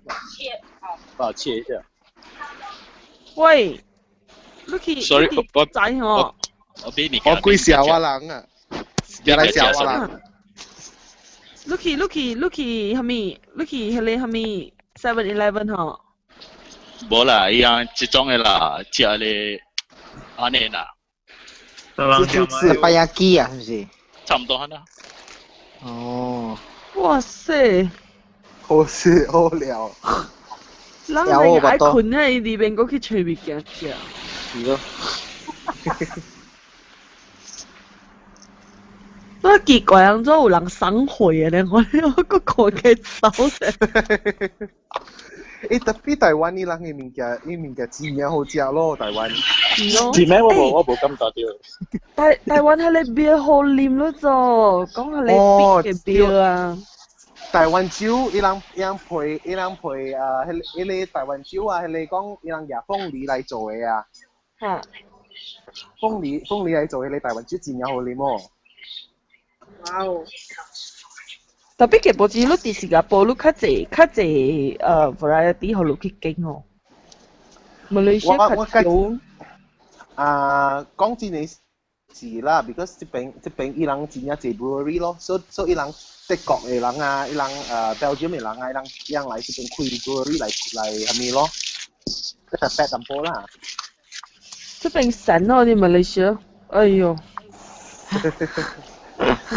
幫我切一下。喂，你去 Sorry，我知吼。我俾你。我鬼笑我人啊！入來笑我人。你去你去你去啥物？你去彼个啥物 7-Eleven 吼？無啦，伊樣這種的啦，食咧按呢啦。是巴亞基啊，是毋是？差唔多啦。哦。哇塞！好食好料。人係愛睏啊，伊裡面閣去揣物件食。是咯。我奇怪，按怎有人送貨的咧？我我閣看起走者。欸，特別台灣伊人的物件，伊物件真正好食咯，台灣。是咯。是咩？我無感覺到。台灣彼个 beer 好啉咯，做講彼个 big 的 beer 啊。台灣酒，伊人伊人配伊人配啊，彼個台灣酒啊，彼個講伊人舉鳳梨來做的啊。哈。鳳梨來做的，彼個台灣酒真正好啉哦。哇哦！特別嘅報紙，你佇新加坡，你較濟較濟variety，予你去揀哦。馬來西亞較少。啊，講真嘅是啦，because 這邊伊人真正濟 brewery 咯，所以伊人德國嘅人啊，伊人Belgium 嘅人啊，伊人來這邊開 brewery 來啥物咯，這係白淡薄啦。這邊神哦，佇馬來西亞，哎喲！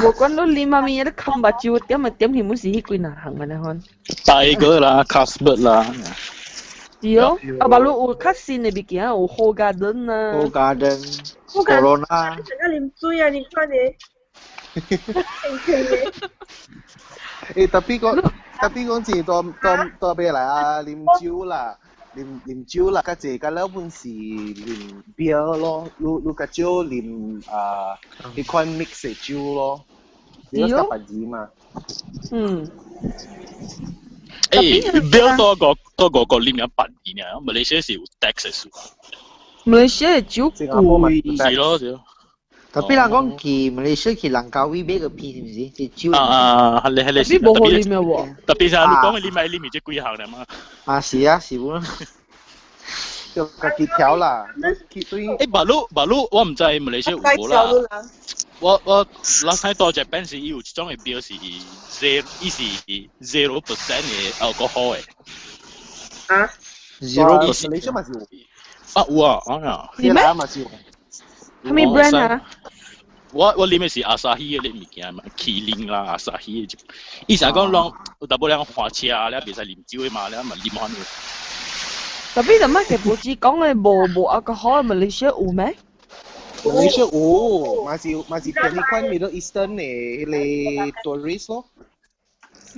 無管你啉啥物，你崁目睭點啊點去，滿是彼幾若項按呢款。 Tiger 啦，Carlsberg 啦。是哦，啊，別你有較新的物件，有 Hoegaarden 啊。 Hoegaarden。 Corona。成日啉水啊！你看你。欸，特別講真，多特別來啊，啉酒啦，啉酒啦，較濟較了本是啉 beer 咯，你較少啉啊，彼款 mix 的酒咯，你較別字嘛。嗯。欸，beer 多個啉一百年啊，馬來西亞是有 tax 的數。馬來西亞的酒貴。是咯是咯。特別人講去馬來西亞去蘭卡威買個片是毋是？是酒。啊啊，係咧係咧。特別無好啉的喎。特別是你講的啉咪啉咪這幾項啦嘛。啊是啊是無。就家己調啦。對。欸，馬路馬路，我毋知馬來西亞有無啦。我 last time 到 Japan 時，伊有一種的 beer 是 zero，伊是 0% 的 alcohol 的。啊？0%。馬來西亞嘛是有。啊有啊，啊。是咩？啥物 brand 啊？我啉的是 Asahi 的物件嘛，麒麟啦，Asahi 的。伊成講攏有淡薄仔花車啊，你袂使啉酒的嘛，你嘛啉番的。特別就乜嘅報紙講的無 alcohol，馬來西亞有咩？馬來西亞有，嘛是便宜款 Middle Eastern 的彼个 tourist 咯。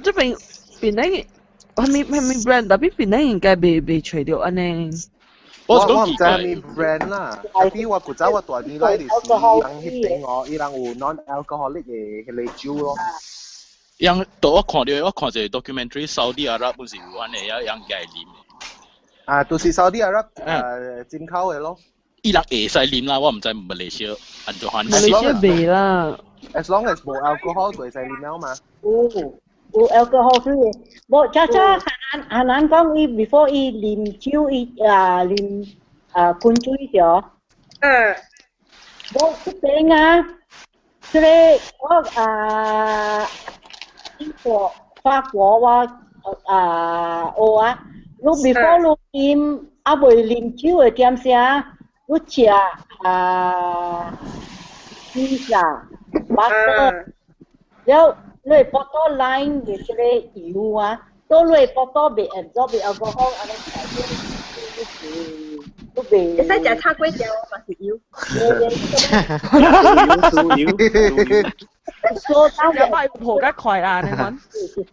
這邊檳榔啥物 brand，特別檳榔應該袂揣著按呢。我毋知啥物 brand 啦，特別我古早我大年來就是伊人彼邊哦，伊人有 non-alcoholic 的彼个酒咯。樣，我看著我看一个 documentary，沙地阿拉伯是有按呢，也樣愛啉的。啊，都是沙地阿拉進口的咯。伊人會使啉啦，我毋知馬來西亞按怎款。馬來西亞袂啦。 As long as 無 alcohol 就會使啉了嘛。有 alcohol free 的，無早早韓蘭講伊 before 伊啉酒伊啊啉啊滾水著。嗯。無這邊啊，這个我啊英國法國我啊學啊，你 before 你啉啊未啉酒的點聲，你食啊披薩、butter，了你會 bottle line 的這個油啊，到你 bottle 袂 absorb 袂 alcohol，按呢你袂。會使食炒粿條嘛是油。油所以擺破較快啦，你看。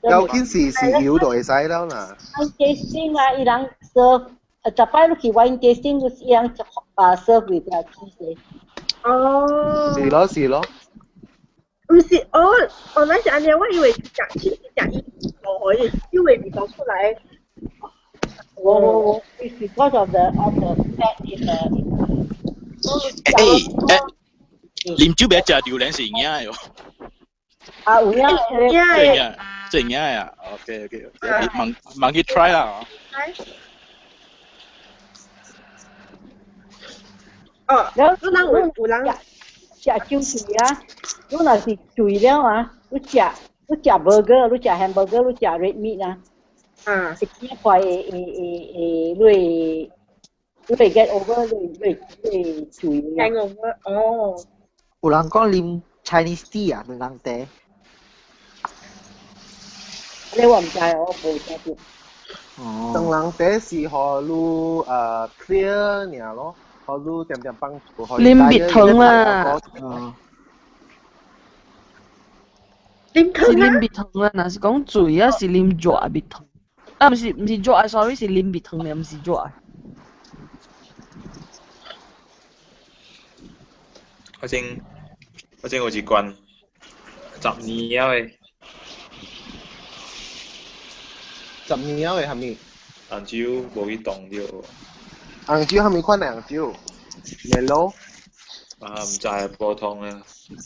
有件事是油就會使了啦。 wine tasting 啊，伊人 serve，逐擺你去 wine tasting 就是伊人啊 serve with cheese。哦。是咯是咯。毋是，哦，哦，那是按呢，我以為食 cheese 食伊無可以，酒的味道出來。哦，it's because of the fat in the。欸欸，啉酒袂食榴蓮是有影的哦。啊，有影有影的，這有影的啊。OK OK，慢慢去 try 啦。哦，然後有人有人食酒醉啊，你若是醉了啊，你食 burger，你食 hamburger，你食 red meat 啊，啊，一塊會你會 get over，你會醉啊。 get over，哦。有人講啉 Chinese tea 啊，兩人茶。你我毋知，我無聽過。哦。當人茶是予你clear 爾咯。予你點點幫助。啉蜜糖啦。啉是啉蜜糖啦，若是講醉啊，是啉熱蜜糖。啊，毋是熱啊，sorry，是啉蜜糖的，毋是熱。我先有一罐10年了的。10年了的啥物？紅酒無去動著。紅酒啥物款的紅酒？Merlot。啊，毋知普通啊。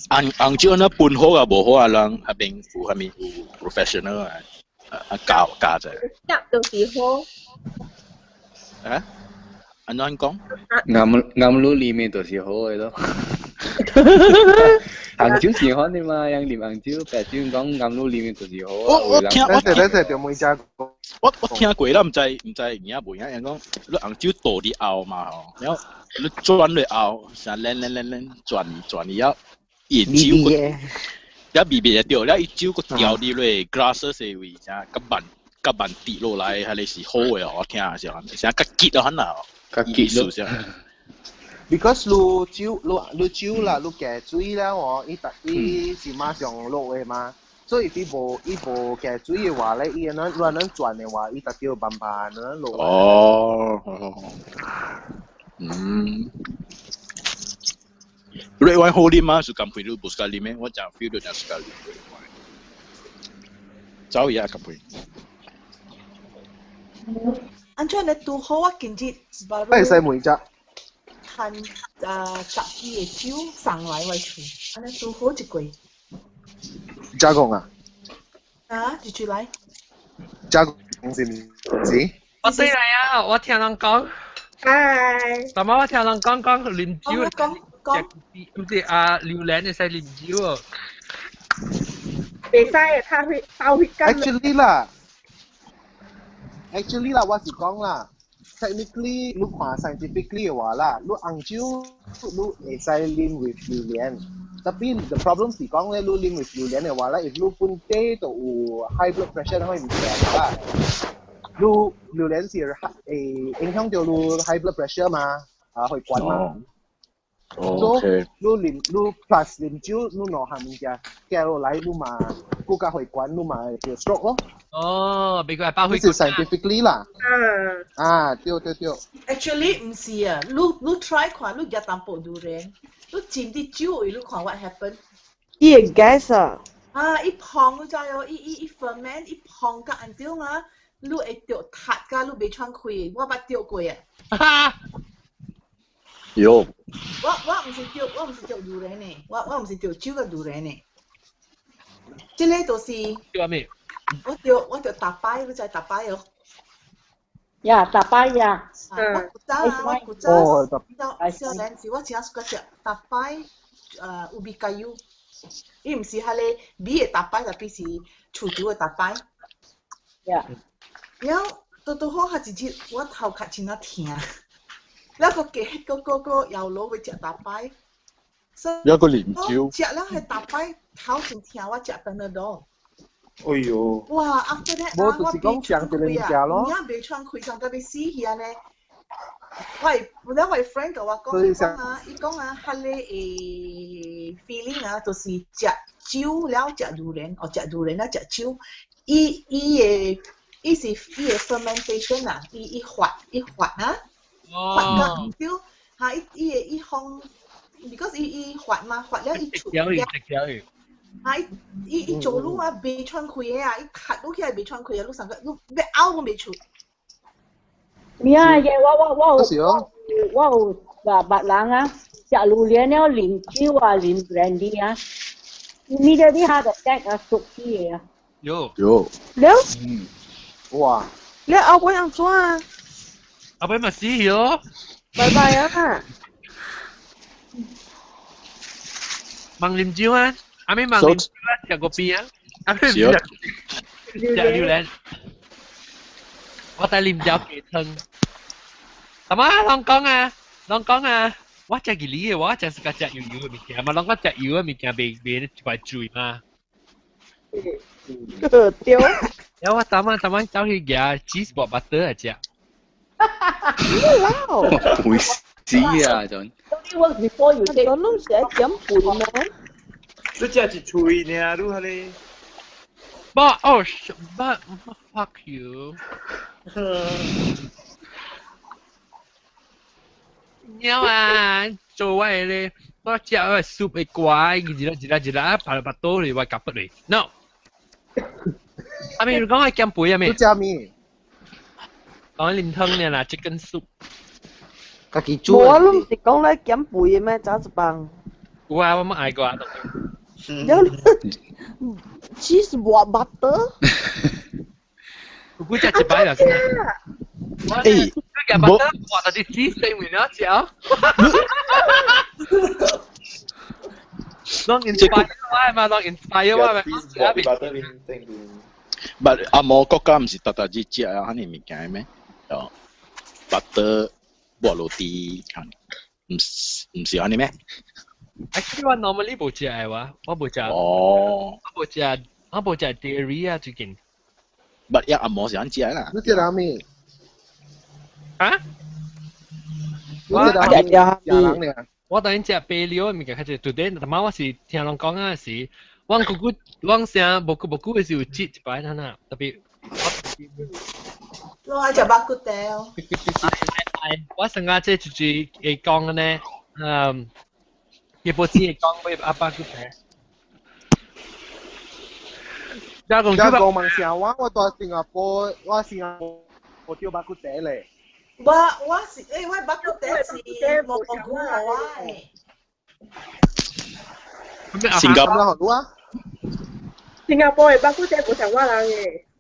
紅紅酒那分好啊，無好啊，人彼邊有啥物有 professional 啊，啊教教者。食就是好。啊？按怎講？啱啱滷裡面就是好嘅咯。紅酒是好的嘛，人啉紅酒，白酒講啱滷裡面就是好。我我聽我聽，就每隻我我聽過啦，毋知毋知有影無影，人講你紅酒倒佇後嘛吼，然後你轉落後，成練練練練轉轉了，伊酒個，了微微就對，了伊酒閣調佇落 glass 的位，啥較慢較慢滴落來，彼个是好的哦，我聽是啥較結啊，呐，較結咯。 Because 滷酒滷滷酒啦，滷加水了哦，伊伊是馬上落的嘛，所以伊無伊無加水的話咧，伊能若能轉的話，伊就叫慢慢能落。哦，嗯。Red wine 好啉嗎？是甘配你無喜歡啉咩？我真 feel 到真喜歡啉 red wine。走伊啊，甘配。安怎你拄好我近日會使每隻。趁十支的酒送來我厝，按呢拄好一過。加工啊？啊，一出來。加工是毋是？我對嚟啊！我聽人講。嗨。大媽，我聽人講講啉酒。講講。唔是啊，榴蓮會使啉酒哦。袂使啊，他會包血筋。 Actually 啦，actually 啦，我是講啦。Technically 你看 scientifically 的話啦，你紅酒你會使啉 with 榴蓮，tapi the problem 是講咧，你啉 with 榴蓮的話咧，if 你本底就有 high blood pressure 那個物件啦，你榴蓮是會影響到你 high blood pressure 嘛，啊血管嘛。哦，所以你啉你 plus 啉酒，你兩項物件加落來，你嘛更加血管，你嘛會 stroke 咯。哦，美國係包血管。是 scientifically 啦。嗯。啊，對對對。 Actually 毋是啊，你你 try 看，你食淡薄榴蓮，你浸佇酒位，你看 what happen？伊會 gas 啊！啊，伊膨你知哦，伊伊伊 ferment 伊膨甲按怎啊？你會著窒甲你袂喘氣，我捌著過啊。喲。我我毋是著，我毋是著榴蓮的，我我毋是著酒佮榴蓮的。這个就是。著咩？我著我著逐擺，你知逐擺哦。呀，逐擺呀。我古早啊，我古早，少年時我真喜歡食逐擺，ubi kayu，伊毋是彼個米的逐擺，tapi 是厝煮的逐擺。呀。了，拄拄好，彼一日我頭殼真啊疼，了閣加閣閣閣搖爐欲食逐擺。了閣啉酒。食了彼逐擺頭真疼，我食 Panadol。哎喲！哇，after that 無就是講上一個物件咯。有影袂喘氣，上特別死去按呢。我本來我 friend 共我講，伊講啊，伊講啊，彼个 feeling 啊，就是食酒了食榴蓮，哦，食榴蓮了食酒，伊伊的伊是伊的 fermentation 啊，伊伊發伊發啊，發甲毋對，哈，伊伊的伊放，because 伊伊發嘛，發了伊出。條魚，食條魚。啊！伊伊伊做愈啊，袂喘氣的啊，伊咳落起來袂喘氣啊，你上個你欲嘔都袂出。咩啊？我我我有我有捌捌人啊，食榴蓮了啉酒啊，啉 brandy 啊，immediately heart attack 啊，熟死的啊。有有。了。哇！了後尾按怎啊？後尾嘛死咯。拜拜啊！問啉酒啊？阿妹問啉酒啊？食過邊啊？阿妹唔食食榴蓮。我帶啉酒雞湯。阿媽，攏講啊，攏講啊，我食魚的，我食是個食油油的物件嘛，攏講食油的物件袂袂一塊水嘛。對。然後我昨晚昨晚走去夾 cheese ball butter 來食。老。會死啊，陣。 Only works before you take。我攏是愛減肥咩？你食一喙爾，你彼个。不，哦，不，fuck you。貓啊，做我的咧，我食我的 soup 會乖，一粒一粒一粒，拍落腹肚裡，我夾不嚟。No。阿妹，你講我減肥啊？咩？你食咩？講啉湯呢啦，chicken soup。家己煮。無啊，你毋是講咧減肥的咩？早一放。有啊，我冇愛過啊。了，cheese 抹 butter。有幾隻一擺啦，真係。欸，冇。哇！但係 cheese 對面了食。攏 inspire 我嘛，攏 inspire 我嘛。 But 阿摩國家毋是逐逐日食啊，遐爾物件咩？哦，butter 抹落啲，毋是毋是按呢咩？ Actually 我 normally 無食的我，我無食。哦。我無食，我無食 dairy 啊，最近。 But 一阿摩是按食啦。你食啥物？啊？我食人咧。我當然食白料的物件較濟，today 他媽我是聽人講啊是，我久久我聲無久無久的時有擠一擺等下，特別我愛食肉骨茶哦。我上下這就是會講的呢，嗯，伊無錢會講要阿爸骨茶。加講加講問聲我，我住新加坡，我新加坡我叫肉骨茶咧。我我是欸，我肉骨茶是無菇我的。新加坡啊？新加坡的肉骨茶無像我人的。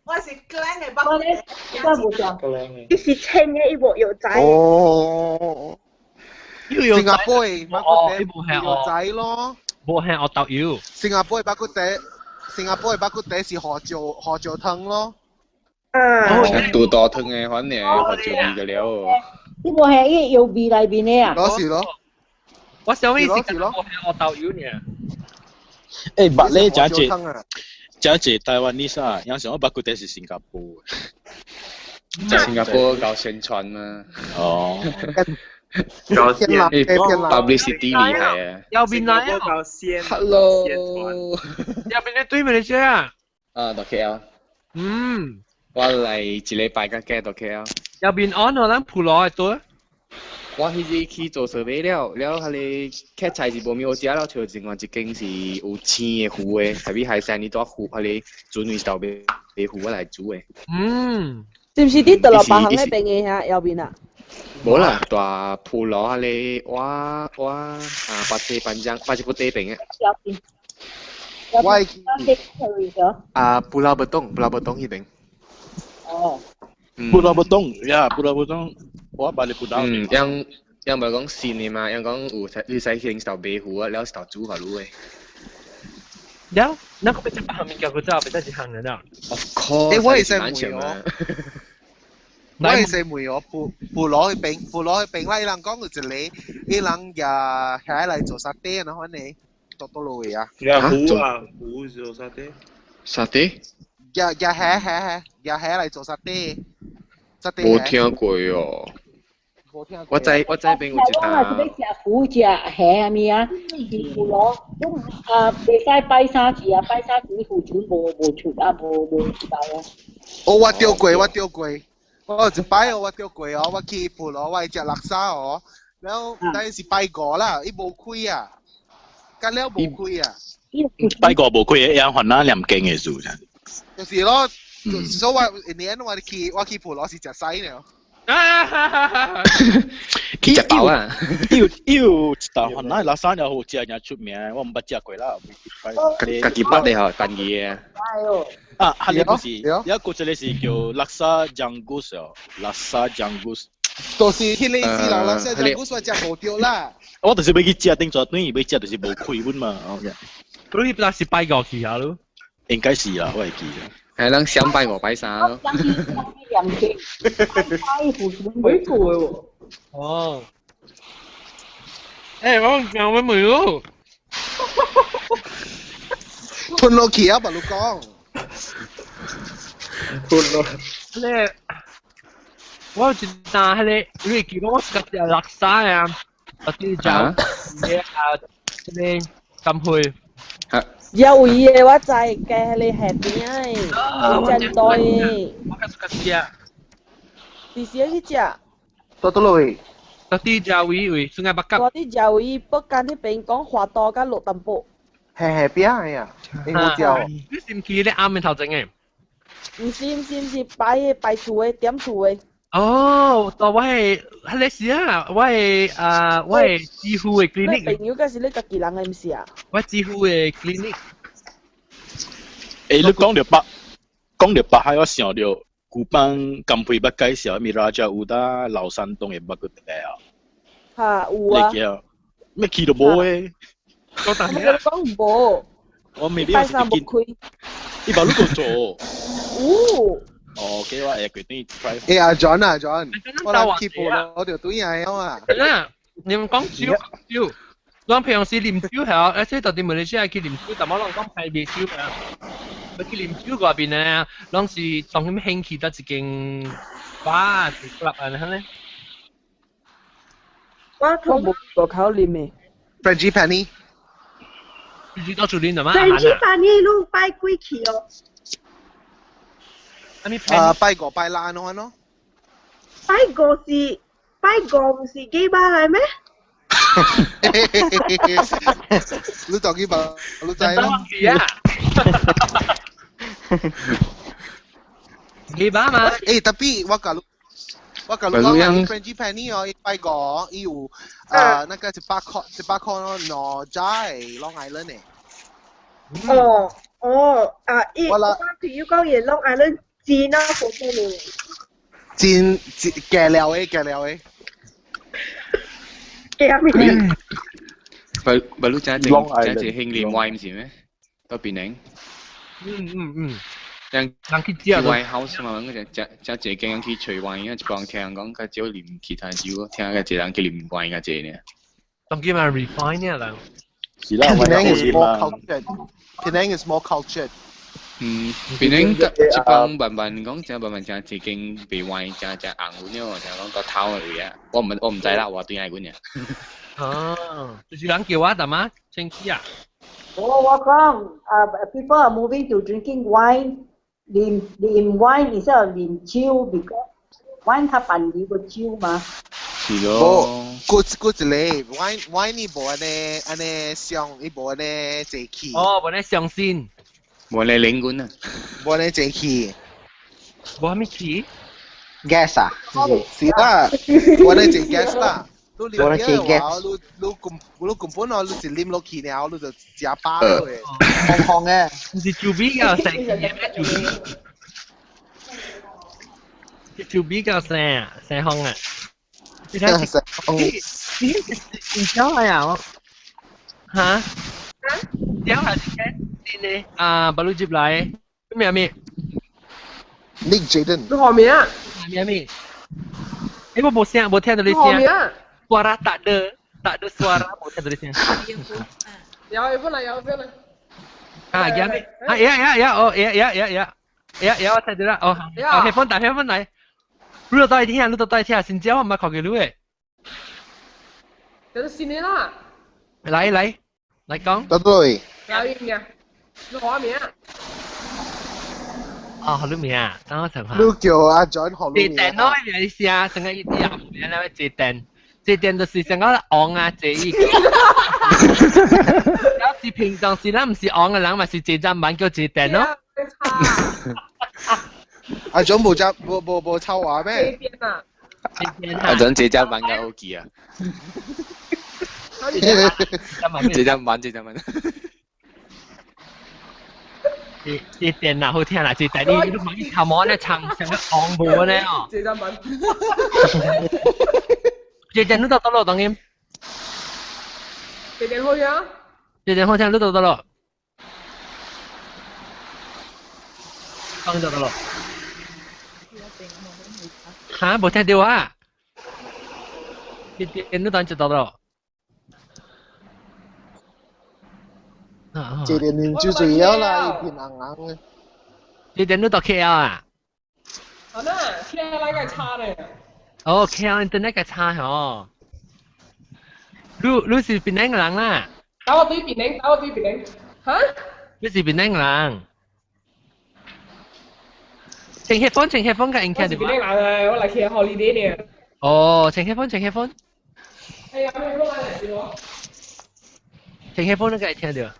我是 Glen 的肉骨茶。我無像。伊是清的，伊無藥材。哦。新加坡的肉骨茶藥材咯。無係學豆油。新加坡的肉骨茶，新加坡的肉骨茶是胡椒胡椒湯咯。啊！肚大湯的，反正胡椒味就了。你無係伊藥味內面的啊？是咯。我想問是無係學豆油呢？欸，捌咧真濟，真濟台灣你啥？有時我捌骨茶是新加坡。新加坡搞宣傳嘛。哦。搞宣，publicity 厲害啊！右邊來啊！搞宣，Hello。右邊你對面嚟啊？啊，到 KL。嗯。我來一禮拜才過到 KL。右邊安我咱普羅的對。我彼日去做設備了，了彼個客菜是無物好食了，找另外一間是有青的魚的，特別海鮮你帶魚，彼個船位頭買魚我來煮的。嗯。是毋是佇德羅巴行那邊的遐右邊啊？無啦，大埔羅彼個我我啊，巴西班長巴西布袋邊的。我啊，布拉布東，布拉布東彼邊。哦。布拉布東呀，布拉布東，我捌你布拉。嗯，樣樣無講新的嘛，樣講有你使去頭買魚啊，了頭煮予你的。了，那個變成別項物件，佢真係變成一項了了。 Of course，欸，我會使問哦。我會使問哦，布布羅彼邊，布羅彼邊啦，伊人講有一個，伊人也下來做沙爹，然後呢，倒倒落去啊。呀，魚啊，魚做沙爹。沙爹？也也下下下，也下來做沙爹。沙爹。無聽過哦。我知我知邊有一我若是欲食魚食蝦啊物啊，是有咯，你啊袂使拜三次啊，拜三次你付錢無無出啊，無無出到啊。哦，我釣過，我釣過，我有一擺哦，我釣過哦，我去埔羅，我去食叻沙哦，然後但是拜五啦，伊無開啊，干了無開啊。拜五無開，會煩惱念經的事。就是咯，就是說我年我去我去埔羅是食屎了。啊！去食飽啊！有有一道番仔垃圾又好食，也出名，我毋捌食過啦。家己捌的吼，單字的。啊，彼個不是，抑閣一個是叫垃圾醬菇哦，垃圾醬菇。就是彼個意思啦，垃圾醬菇我食無著啦。我就是欲去食，頂陣轉欲食就是無開阮嘛。不如彼是拜五去啊咯？應該是啦，我會記。係咱想拜五拜三咯。幾個喎？哦。欸，我講我沒有。吞落去啊，白你講。吞落。咧，我有一單彼個，你會記得我是食叻沙啊，或者食啊，這個甘灰。有伊的我知，加彼個蝦餅的，真多。我較較食。佇時去食？倒倒落去？到底食位位，算個北角。我佇食位北間彼邊講華都佮落淡薄。蝦蝦餅的啊，你冇食哦？你是毋是咧暗暝頭前的？毋是毋是毋是，擺的擺厝的點厝的。哦，但我係係你是啊，我係啊，我係支付嘅 clinic。朋友嗰是你家己人嘅，毋是啊？我支付嘅 clinic。欸，你講到北，講到北海，我想到古邦金培捌介紹咪 Raja Uda 老山東嘅北個地啊。嚇，有啊。你記咩去都無誒？我講無。我未拜三無開。伊把你個做。有。哦，給我會決定 try。欸阿 John 啊 John，我來去報攞條對眼啊。啊，你們講酒酒，咱平常時啉酒係啊，而且到底馬來西亞去啉酒，但我攏講台北酒啊。要去啉酒嗰邊呢，攏是當咁興起得一間吧，一 club 啊，呢。我無路口啉的。 Frangipani。你到處啉的嘛？Frangipani 你拜幾去哦？啊，拜五拜六安怎咯？拜五是拜五，毋是幾巴來咩？你當去吧，你知咯？幾巴嘛？欸，特別我甲你，我甲你講，Frangipani 哦，伊拜五伊有啊那個100塊100塊咯，兩隻 Long Island 的。哦哦啊！伊我朋友講伊 Long Island。煎啊，好多嘞！煎煎加料的，加料的。加咩？不不，你真正真正興啉 wine 是咩？到檳城。嗯嗯嗯。人人去食 wine house 嘛，我就食食一間去吹 wine，一幫聽講較少啉其他酒，聽較濟人去啉 wine 較濟呢。當佢嘛 refine 呢人。是啦，Penang is more cultured. Penang is more cultured. 嗯，變成這幫慢慢講，這慢慢這一間賣 wine，這這紅阮了，聽講個頭的位啊，我唔知啦，我對愛阮爾。哦，就是人叫我大媽清氣啊。我講啊，people are moving to drinking wine，啉啉 wine instead of 啉酒，because wine 較便宜過酒嘛。是咯。過過一個 wine wine 伊無按呢按呢上，伊無按呢濟氣。哦，無按呢上新。無你靈魂啊！無你濟氣，無啥物氣？gas 啊？是啦，無你濟 gas 啦。你啉嘅話，你你根你根本哦，你一啉落去了，你就食飽了的。紅紅嘅。毋是酒味較生氣咩？酒味。酒味較生生風啊！你睇生風。你你笑啊我？嚇？點係真的啊，baru 接來，咩咩？Nick Jaden。你何名啊？咩咩？欸，我冇聲，冇聽到你聲。Suara tak ada, tak ada suara,冇聽到你聲。有，本來有，本來。啊，呀咩？啊，呀呀呀，哦，呀呀呀呀，呀呀，我聽到啦，哦，好，headphone 打 headphone 來。你都帶聽，你都帶聽，新椒我唔捌看過你誒。這是新的啦。來來來講。得對。有名。你何名？哦，何名啊？等我查下。你叫阿 John 何名？坐電咯，你寫成個一啲人名咧，坐電，坐電就是成個昂啊，坐伊。有時平常時咱毋是昂嘅人，嘛是坐站板叫坐電咯。阿 John 無隻無無無臭話咩？阿 John 坐站板較好記啊。坐站板，坐站板。這電啦好聽啦，這電你你問伊頭毛呢唱像個昂無呢哦。這張板。這電你到倒落當今？這電好聽。這電好聽，你到倒落？當到倒落？嚇，無聽到啊？這電你當就倒落？這電啉酒醉了啦，一片紅紅的。這電你到 KL 啊？啊那 KL 那個差咧。哦，KL internet 個差哦。你你是檳城人啦？打我對檳城，打我對檳城。哈？你是檳城人？請 headphone，請 headphone 個應聽到。我是檳城人啊，我來 KL holiday 呢。哦，請 headphone，請 headphone。哎呀，咩我來嚟我。請 headphone 你個會聽到。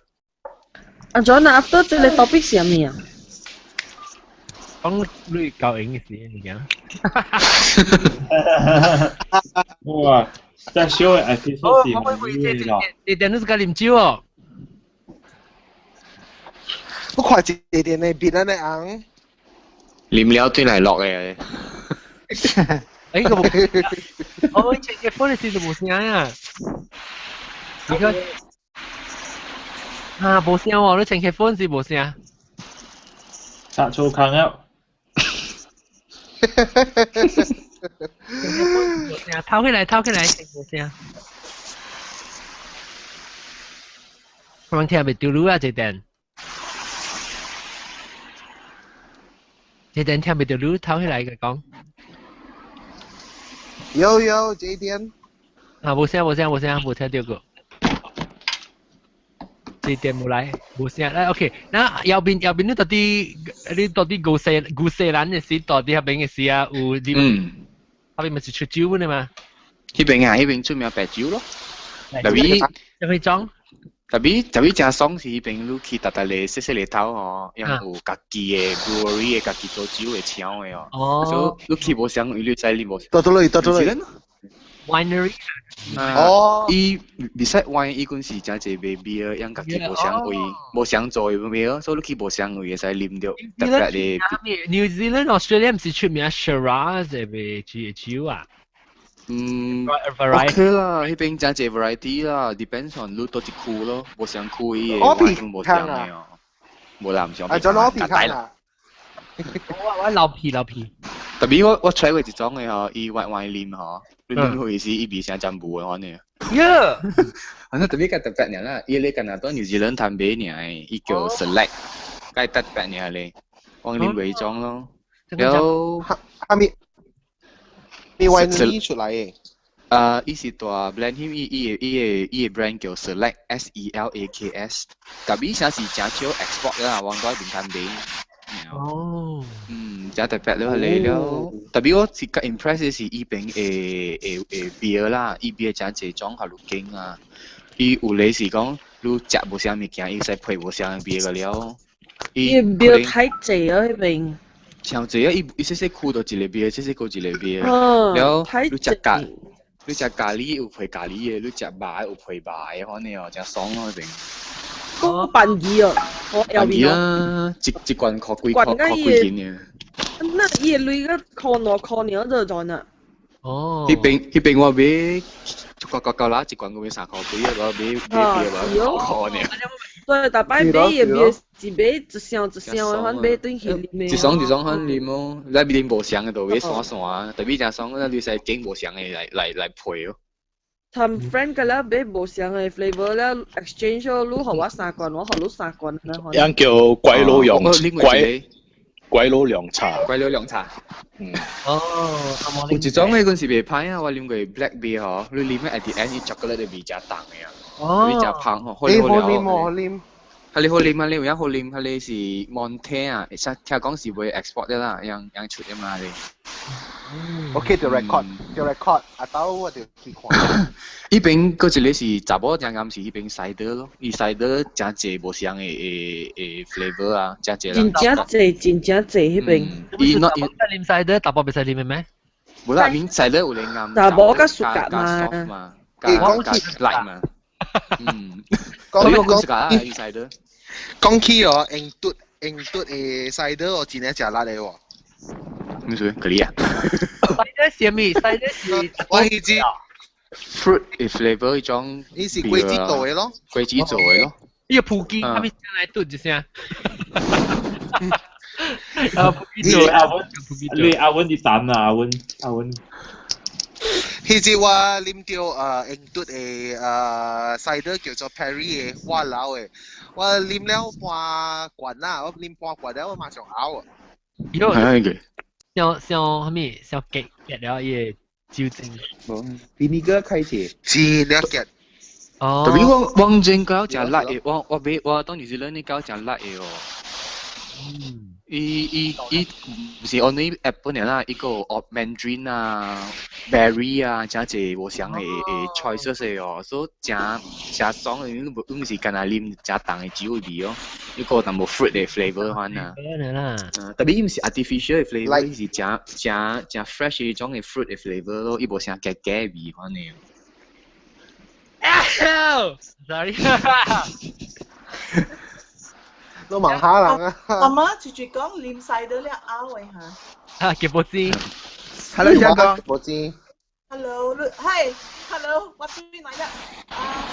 阿 John 啊，after 這個 topic 是啥物啊？講你夠型嘅事物件。哇！在小嘅 episode 是冇咯。你點都是個啉酒哦。我看一點的變安尼紅。啉了對來落嘅。哎個無，我切嘅phone 時就無聲啊。你看，啊無聲喎，你切 headphone 是無聲。殺粗坑啊！無聲，透起來，透起來，無聲。我聽袂到你啊，這段。這段聽袂到你，透起來個講。有有這點。啊，無聲無聲無聲，無聽到過。這點無來，無聲。來，OK，那右邊右邊你到底你到底古西古西蘭的時，到底彼邊的時啊，有你，彼邊咪是出酒的嘛？彼邊啊，彼邊出名白酒咯。特別特別裝。特別特別誠爽是彼邊你去逐逐个細細个頭吼，用有家己的 brewery 的家己做酒的廠的哦。哦。所以你去無相，你知你無。到倒來，到倒來。 Winery 哦，伊 beside wine，伊陣是誠濟賣 beer，用家己無相位，無相做的 beer，所以你去無相位會使啉著特別的。 New Zealand、Australia 毋是出名 Shiraz 的賣酒啊？嗯，OK 啦，彼邊誠濟 variety 啦，depends on 你佗一區咯，無相區伊的 wine 無相的哦，無啦，毋是啊，就攞皮卡啦。我我老皮老皮。特別我我 try 過一種的吼，伊 white wine 啉吼，你啉過時伊味誠真無的款的。呀！反正特別較特別爾啦，伊咧敢若佇 New Zealand 趁買爾，伊叫 Select，較特別爾咧，我啉過彼種咯。了，哈咪咪 wine 出來的？啊，伊是大 blend 伊伊的伊的伊的 brand 叫 Select S E L A K S，特別啥是誠少 export 啦，我佇邊趁買。哦，嗯，誠特別了，嚟了。特別我是較 impress 的是伊邊的的的 beer 啦，伊 beer 誠濟種較有勁啊。伊有咧是講，你食無啥物件，伊使配無啥 beer 個了。伊 beer 太濟啊，彼邊。誠濟啊！伊伊細細區就一個 beer，細細區一個 beer。了，你食咖，你食咖喱有配咖喱的，你食肉有配肉的，款的哦，誠爽咯彼邊。個便宜哦，我便宜啦，一一罐箍幾箍箍幾錢爾。那伊鐳個箍兩箍爾就賺啦。哦。彼邊彼邊我買一罐夠夠啦，一罐我買3箍幾啊，我買買別我5箍爾。對，逐擺買伊個是買一箱一箱的，反買轉去啉的。一箱一箱反啉哦，咱啉無相的就買散散，特別誠爽，咱你使揀無相的來來來配哦。同 friend 個了買無相的 flavor 了 exchange 咯，你予我三罐，我予你三罐。樣叫鬼佬涼鬼鬼佬涼茶。鬼佬涼茶。嗯。哦，有一種的陣是袂歹啊，我啉過 black beer 吼，你啉 at the end 伊 chocolate 的味誠重的啊，味誠芳吼，好啉好啉好啉。彼个好啉啊，你有影好啉，彼个是 Monte 啊，會使聽講是袂 export 的啦，樣樣出的嘛咧。 OK，就 record，就 record，啊到我就去看。彼邊閣一个是查某誠啱是彼邊 cider 咯，伊 cider 誠濟無相的的的 flavour 啊，誠濟人。真正濟，真正濟彼邊。伊 not 伊啉 cider，查埔袂使啉的咩？無啦，免 cider 有咧啱。查某較 suka 嘛。加加 light 嘛。嗯。講講講伊 cider。講起哦，英嘟英嘟的 cider 哦，真正誠辣的喎。咩事？嗰啲啊？cider 是咩？cider 是我彼支 fruit 的 flavour 彼種。伊是果子做的咯。果子做的咯。伊個普基，他們先來嘟一聲。啊，普基做，阿文，你阿文你等啊，阿文，阿文。彼隻我啉著英嘟的cider 叫做 Perry 的，我老的，我啉了半罐啦，我啉半罐了，我馬上嘔啊！喲，像像啥物？像結結了伊個酒精。比你哥開始。真了結。哦。特別我我真夠食辣的，我我買我當時是你夠食辣的哦。嗯。伊伊伊毋是 only apple 爾啦，伊個有 mandarin 啊、berry 啊，誠濟無相的 choices 的哦，所以誠誠爽的，你無你毋是干焦啉誠重的酒的味哦，伊個有淡薄 fruit 的 flavour 款啊。啦。特別伊毋是 artificial 的 flavour，伊是誠誠誠 fresh 的種的 fruit 的 flavour 咯，伊無啥假假的味款的。 Sorry。都問下人啊。媽媽直接講啉晒到了拗的嚇。啊，傑波斯。 Hello，張哥。我知。 Hello，你係，Hello，我對來啦。啊，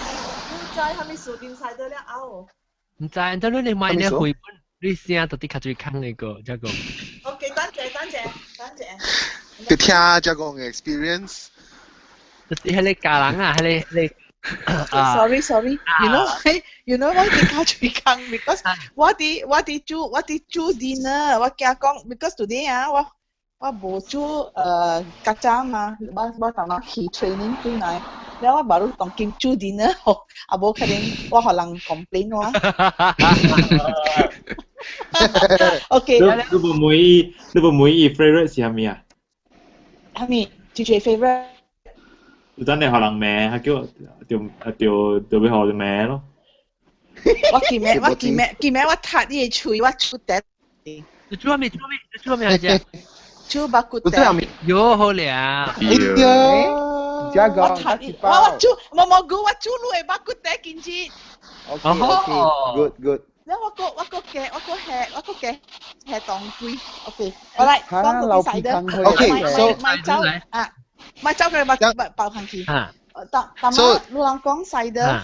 你知係咪數啉晒到了拗哦？毋知，但你買呢繪本，你聲到底較最坑那個，這個。 OK，等陣，等陣，等陣。你聽這個 experience。就是迄個家人啊，迄個迄個。 Sorry, sorry. You know why? You know why 啲較最坑？Because 我佇我佇煮我佇煮 dinner，我驚講 because today 啊，我我無煮呃較早嘛，我我當當去 training 轉來，了我baru 當今煮 dinner，啊無可能我予人 complain 我。OK。你你無問伊，你無問伊 favorite 是啥物啊？係咪最最 favorite？有陣你予人罵，佢叫就就就欲予人罵咯。我記名，我記名，記名，我踢伊的喙，我出得。你煮咩？煮咩？你煮咩嚟啫？煮肉骨茶。喲好咧。哎呀，我踢伊，我我煮，無無牛，我煮你的肉骨茶今日。 OK OK good good。了我閣我閣加我閣下我閣加下當歸，OK。好來，講到比賽的，OK，so 賣走啊，賣走佢肉肉包上去。但但嘛，有人講 cider。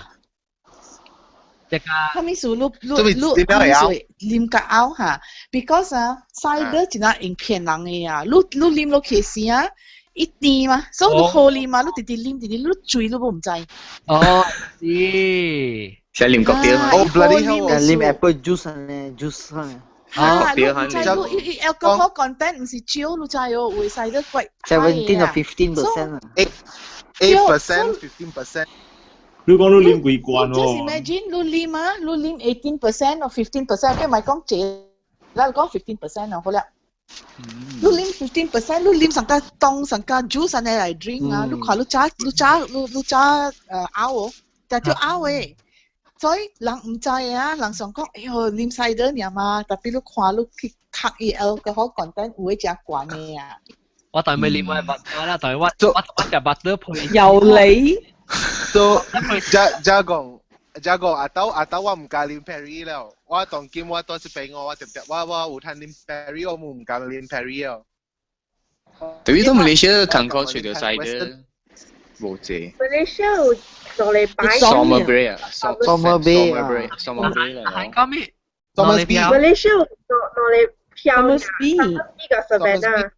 這個。啥物事？你你你啥物事？啉較拗哈，because 啊，cider 真正用騙人的啊，你你啉落去時啊，伊甜嘛，所以你好啉嘛，你直直啉直直，你醉你都毋知。哦，是。是啉國雕嘛？哦，bloody hell！啉 apple juice 呢，juice 呢。啊，你毋知你伊伊 alcohol content 毋是酒，你知哦，有的 cider 怪。 17 or 15% 啊。 8%, 15%。你講你啉幾罐 Just 喎？ imagine 你啉啊，你啉18% or 15%，佢咪講這，咱講15% 啊，好啦。你啉15%，你啉上加當上加 juice 按呢來 drink 啊，你看你早你早你你早呃拗哦，就叫拗的。所以人毋知啊，人想講，哎喲，啉 cider 爾嘛，特別你看你去讀伊 alcohol content 有的誠懸的啊。我當未啉我捌啦，當我我我食巴肚配。又嚟。 So，這這講，這講阿豆阿豆我毋敢啉 Perry 了，我當今我倒一邊我我直接我我有通啉 Perry，我毋敢啉 Perry 了。對於到馬來西亞港口揣著 cider 無濟。馬來西亞有兩禮拜。 Summer break 啊 Summer break ，summer break，summer break 啦。係講咩？Summer 馬來西亞有兩禮票啦，Somersby 個 Savannah。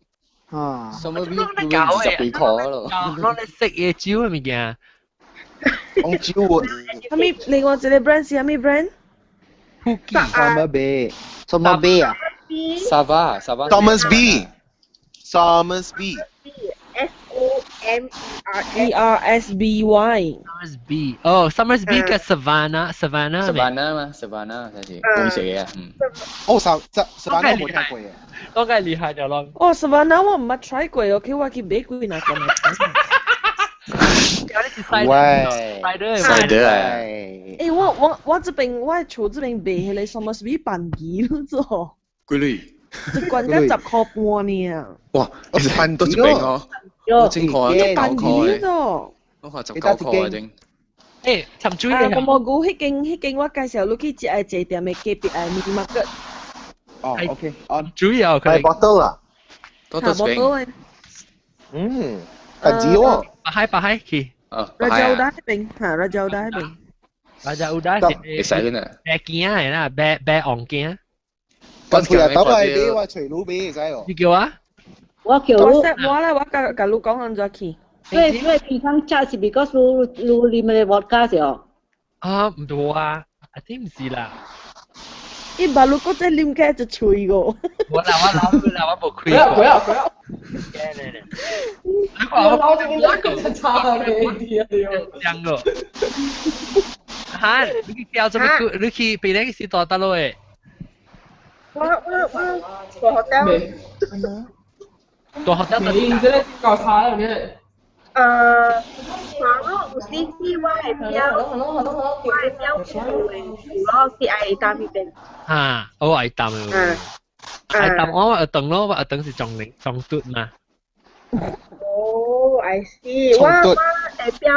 啊，Summer break 二十幾塊咯。攞嚟食嘢酒嘅物件。講酒喎。啥物？另外一個 brand 是啥物 brand？ Summer Bay，Summer Bay 啊。沙巴，沙巴。 Somersby。 Somersby。 S O M E R E R S B Y。 Somersby，哦，Somersby 嘅 Savannah，Savannah。 Savannah 嘛，Savannah 才是紅色嘅，嗯。哦，沙沙 Savannah 冇聽過嘅。我梗係厲害咗咯。哦，Savannah 我毋捌 try 過，OK，我去買幾若罐來 try。喂，cider 啊！欸，我我我這邊我厝這邊賣彼個 Somersby 便宜，你知無？幾鐳？一罐才10塊半爾。哇！多一邊哦，我真看19塊，我看19塊啊真。欸，尋水啊，我無估彼間彼間我介紹你去食的坐店的隔壁的 mini market。哦，OK，哦，主要買 bottle 啊？多多一邊。嗯，便宜哦。白海白海去。啊 Raja Uda 彼邊，嚇，Raja Uda 彼邊。 Raja Uda 是會使嘅呢？白鏡的啦，白白紅鏡。但佢又豆係俾我隨路俾會使哦。你叫我？我叫你。 WhatsApp 我咧，我共共你講按怎去。對，因為平常食是 because 你你啉的 vodka 是哦。啊，毋對啊，I think 毋是啦。伊把你閣再啉起一喙個。我啦，我老啦，我無開。不要不要不要！我老這個個差嘅啲啊！兩個。哈，你去叫做咩？你去邊個是大大佬的？我大 hotel。大 hotel 你這個搞差了你。我有時是我會表，我會表厝的厝咯，是愛擔那邊。嚇，我愛擔的。愛擔我學堂咯，我學堂是撞零撞嘟嘛。哦，I see。我會表，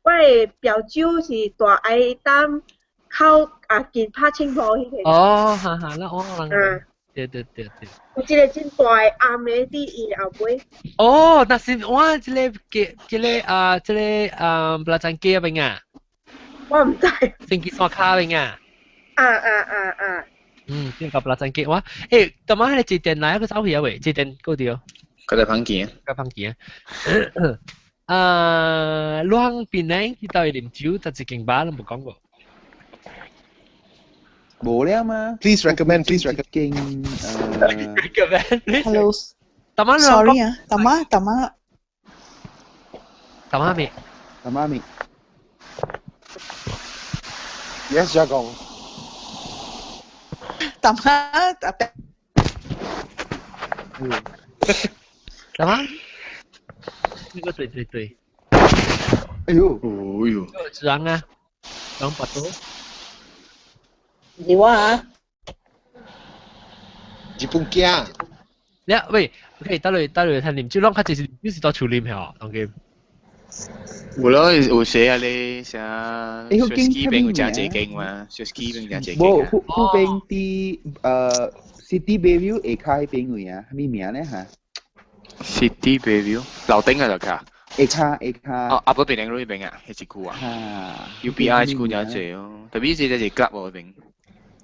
我的表酒是大愛擔靠啊近拍青浦彼個。哦，哈哈，那我人。對對對對。有一個真大的暗的佇伊後尾。哦，但是我這個街，這個啊，這個啊，布拉贊街那邊啊。我毋知。星期三卡那邊啊。啊啊啊啊！嗯，這個布拉贊街我，欸，當晚迄個節電來，閣走去啊喂，節電過掉。佢哋碰見。佢碰見。啊，攏邊呢？去到啉酒，就一間吧，攏無講過。無了嘛？Please recommend, please recommend. Recommend. Hello. 大媽，sorry 啊，大媽，大媽。大媽咪。大媽咪。 Yes，再講。大媽，大媽。大媽。呢個對對對。哎呦，哎呦。人啊，人巴多。是我啊，日本囝。你喂，OK，等嚟等嚟，睇啉酒，攏較濟是就是到厝啉嚇，當佢。有咯，有寫啊你啥？雪邊有誠濟間嘛？雪邊誠濟間。無，嗰嗰邊佇City Bayview 下跤彼邊位啊，啥物名咧嚇？City Bayview 樓頂啊就卡。下跤下跤。哦，阿伯邊兩路彼邊啊，彼一區啊。UPI 一區誠濟哦，特別是這是 club 嗰邊。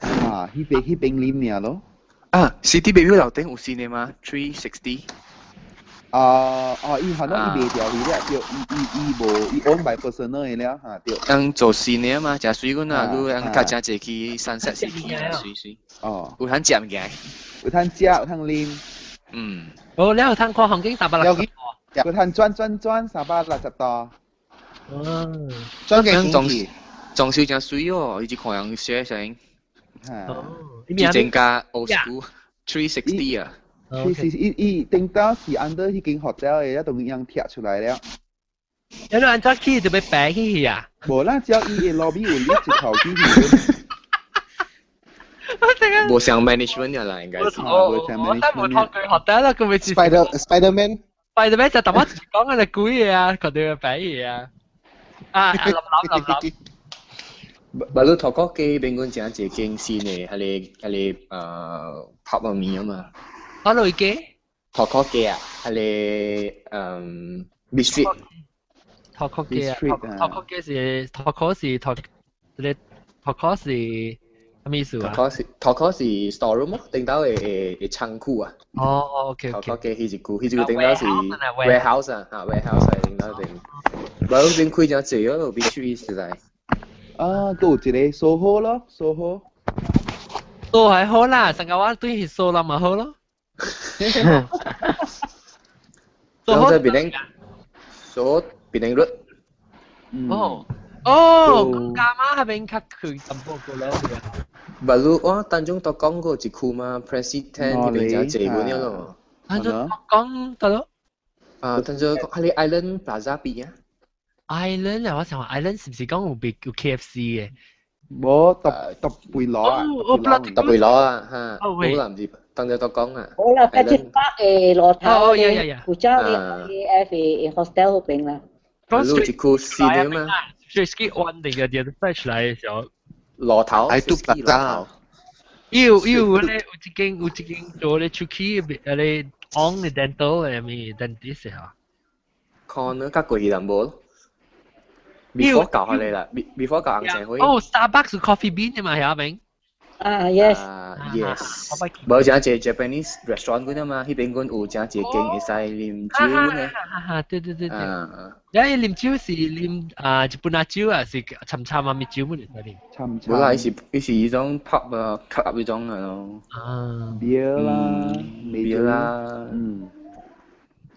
啊，彼邊彼邊啉爾咯。啊，City Bayview 樓頂有新的嗎？360。啊哦，伊可能伊賣掉去了，對，伊伊伊無伊 own by personal 的了嚇，對。人做新的嘛，誠水阮啊，你人較誠濟去 Sunset City 啊，水水。哦。有通食物件。有通食，有通啉。嗯。哦，你有通看風景360度。有通轉轉轉360度。哦。轉嘅裝裝修誠水哦，伊一看人寫聲。哦。一增加 old school 360 啊。其實伊伊頂到是 under 彼間 hotel 的，都樣貼出來了。你按怎去就欲爬去啊？無啦，只要伊的 lobby 有 lift 一頭去去。無像 management 啦，應該是。無像 management。我無通過 hotel 啦，佢咪 Spider Spiderman。 Spiderman 就淡仔講緊係鬼嘢啊，佢哋會爬去啊。啊，林林林林。巴魯頭國街邊阮誠濟間新的，彼個彼個拍物面啊嘛。我來街。頭殼街啊，彼個B Street。頭殼街啊，頭殼街是頭殼是頭，這個頭殼是啥物意思啊？頭殼是頭殼是 store room 咯，頂頭的的倉庫啊。哦，OK 頭殼街彼一區，彼一區頂頭是 warehouse 啊，嚇 warehouse 係頂頭邊。巴魯邊開誠濟咯，B Street 實在。啊，閣有一個蘇好咯，蘇好。都還好啦，上個我對是蘇啦嘛好咯。蘇好在檳城，蘇檳城路。哦哦，加媽那邊較近淡薄過咯。巴魯我當中都講過一區嘛，President 那邊誠濟阮了咯。當中講得咯。啊，當中喺你 Island Plaza 邊啊。 Island 啊，我想話 Island 是毋是講有別有 KFC 嘅？無特特貝羅啊，特貝羅啊，嚇，好啦，毋是當日都講啊。好啦，Patrick Park 的路頭咧，古早的 AF 的 hostel 嗰邊啦。路一區新的嘛。 Street One 定嘅啲 search 來嘅時候。路頭。係都白渣。有有咧，有一間有一間做咧出去，咧 on 嘅 dental 嘅咪 dentist 嚇。可能較貴淡薄咯。before 搞下你啦，before 搞紅茶會。哦，Starbucks Coffee Bean 嘅嘛，係咪？啊，yes。啊，yes。無誠濟 Japanese restaurant 嗰啲嘛，彼邊阮有誠濟間會使啉酒呢。哈對對對對。你啉酒是啉啊日本啊酒啊，是參參啊咪酒乜嚟啉？參參。無啦，伊是伊是彼種 pub 啊，club 彼種啊咯。啊。 beer 啦， beer 啦。嗯。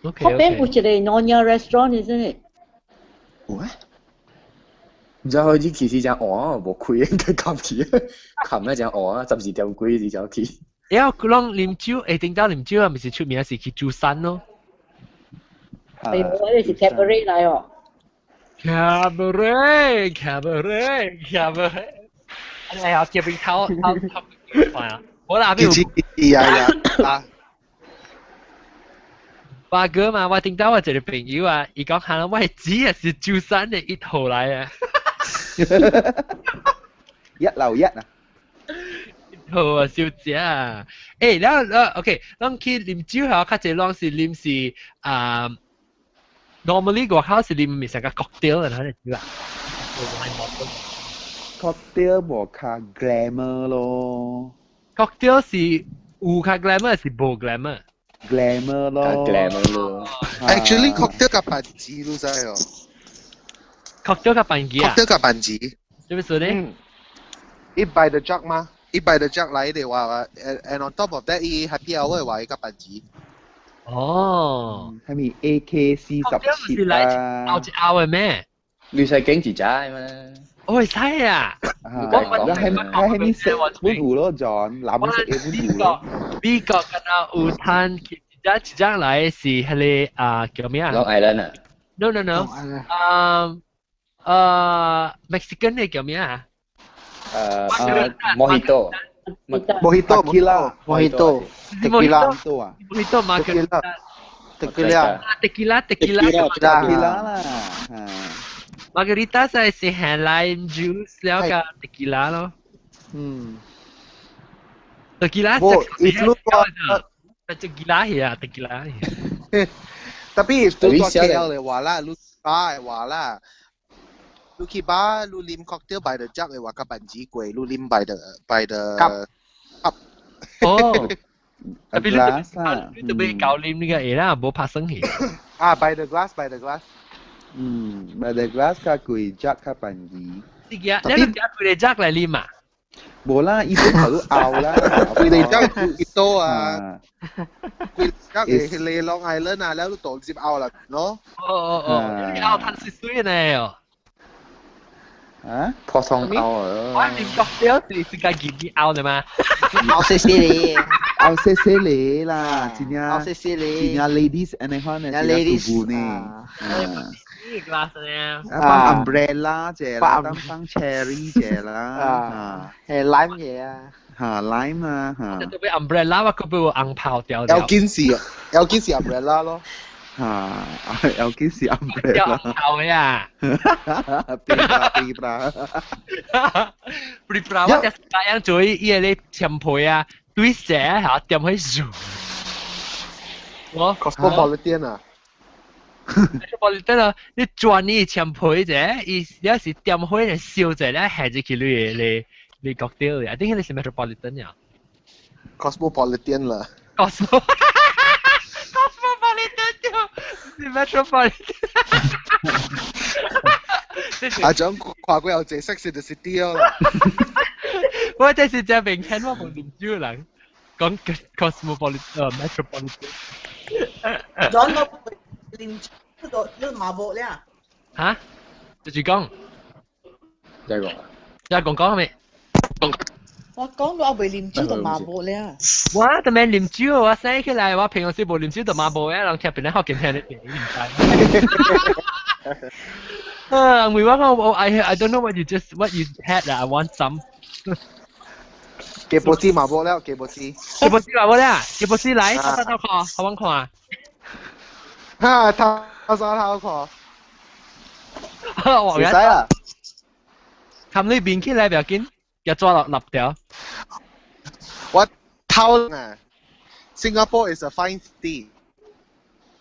OK 嗰邊有一個 Nonya restaurant，isn't it？有咩？唔知開始其實真晏，無開應該冚去，冚咧真晏，12點幾時才去。然後佢攏啉酒，會頂到啉酒啊，毋是出名是去珠山咯。哎呦，我哋是 cabaret 來哦。 Cabaret, cabaret, cabaret。哎呀，結邊頭頭頭啊！我那邊有呀啊。八哥嘛，我聽到我一個朋友啊，伊講嚇我只係是珠山的一號來啊。一流一啊！好啊，小姐啊，欸，然後，OK，咱去啉酒吼，較濟攏是啉是啊，normally 外口是啉咪成個 cocktail 啊，你知啦。 cocktail 無較 glamour 咯。 cocktail 是有較 glamour 是無 glamour？ glamour 咯。 glamour 咯。 Actually cocktail 較辦錢你知哦。 cocktail 較辦錢啊？cocktail 較辦錢。做咩事呢？伊 by the jug 嘛，伊 by the jug 來的話，and on top of that，伊 happy hour 的話，伊較辦錢。哦，係咪 AK47 啊？拗一拗嘅咩？你使經自在嘛？我會使啊！我係係咪食本有咯，John，藍色嘅本有咯。美國敢若有攤一隻一隻來是彼個啊叫咩啊？Long Island 啊？No no no，啊啊 Mexican 嘅叫咩啊？ Mojito。 Mojito Tequila Mojito Tequila 啊 Mojito Margarita Tequila Tequila Tequila Tequila 啦。 Margarita 就係是係 lime juice 了加 tequila 咯。嗯。 Tequila 冇，if 你講 tequila 係啊，tequila 係。 Tapi if 你住 KL 嘅話啦，你 bar 嘅話啦，你去 bar 你啉 cocktail by the jug 嘅話，較辦錢貴，你啉 by the cup。哦。Tapi glass 啦，你特別搞啉呢個嘢啦，無拍生氣。啊，by the glass，by the glass。嗯，by the glass 較貴，jug 較便宜。你記你食幾個 jug 來啉啊？無啦，伊本頭都拗啦。幾個 jug 幾多啊？幾 jug 係你 Long Island 啊，แล้ว都接拗啦，喏。哦哦哦，你拗趁水水呢哦。啊？普通拗啊！我啉 cocktail 是是個見你拗的嘛？拗細細咧，拗細細咧啦，真正拗細細咧，真正 ladies 按呢款的，真正舒服呢。 glass 呢？啊，放 umbrella 者啦，當放 cherry 者啦，啊，係 lime 嘢啊。嚇 lime 啊嚇。特別 umbrella 我佢俾我紅泡掉掉。有件事，有件事 umbrella 咯。嚇，有件事 umbrella。泡嘅啊！變啦變啦。變啦！我就是咁樣做，伊個咧前輩啊，對蛇嚇點去數。我 Cosmopolitan 啊。 Cosmopolitan 啊！你轉你前輩者，伊有時點火嚟燒者咧，下入去你你你國掉嘅，I think 你是 Metropolitan 呀。 Cosmopolitan 啦。 Cosmopolitan 掉，是 Metropolitan。阿長跨過有隻 Sex and the City 哦。我這是真明顯，我無啉酒人講 Cosmopolitan Metropolitan。講我啉酒都你麻木了。嚇？就是講。再講。再講講咩？我講我未啉酒就麻木了。我特別啉酒，我醒起來，我平常時無啉酒就麻木嘅，人聽別人學見聽你唔知。啊，因為我講我 I don't know what you had I want some。給波子麻木了，給波子。給波子麻木了，給波子來，頭頭看，好揾看。哈，頭頭頭看。我唔使啦。冚你邊起來不要緊，一抓落立掉。我頭啊，Singapore is a fine city。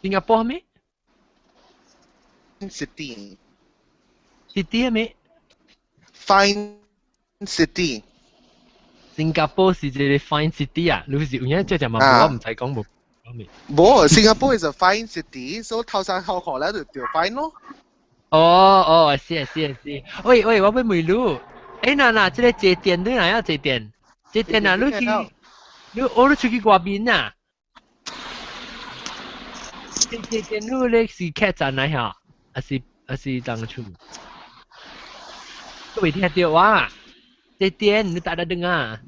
新加坡咩？City。 City 咩？Fine city。新加坡是一個 fine city 啊，你是有影這隻嘛？我唔知講無。無，Singapore is a fine city，所以頭山頭殼咧就叫 fine 咯。哦哦，是是是。喂喂，我欲問你，欸嗱嗱，這個坐電你哪要坐電？坐電啊，你去，你我你出去外面啊？這坐電你咧是客棧來嚇，還是還是當厝？都未聽到我。坐電你tak ada dengar.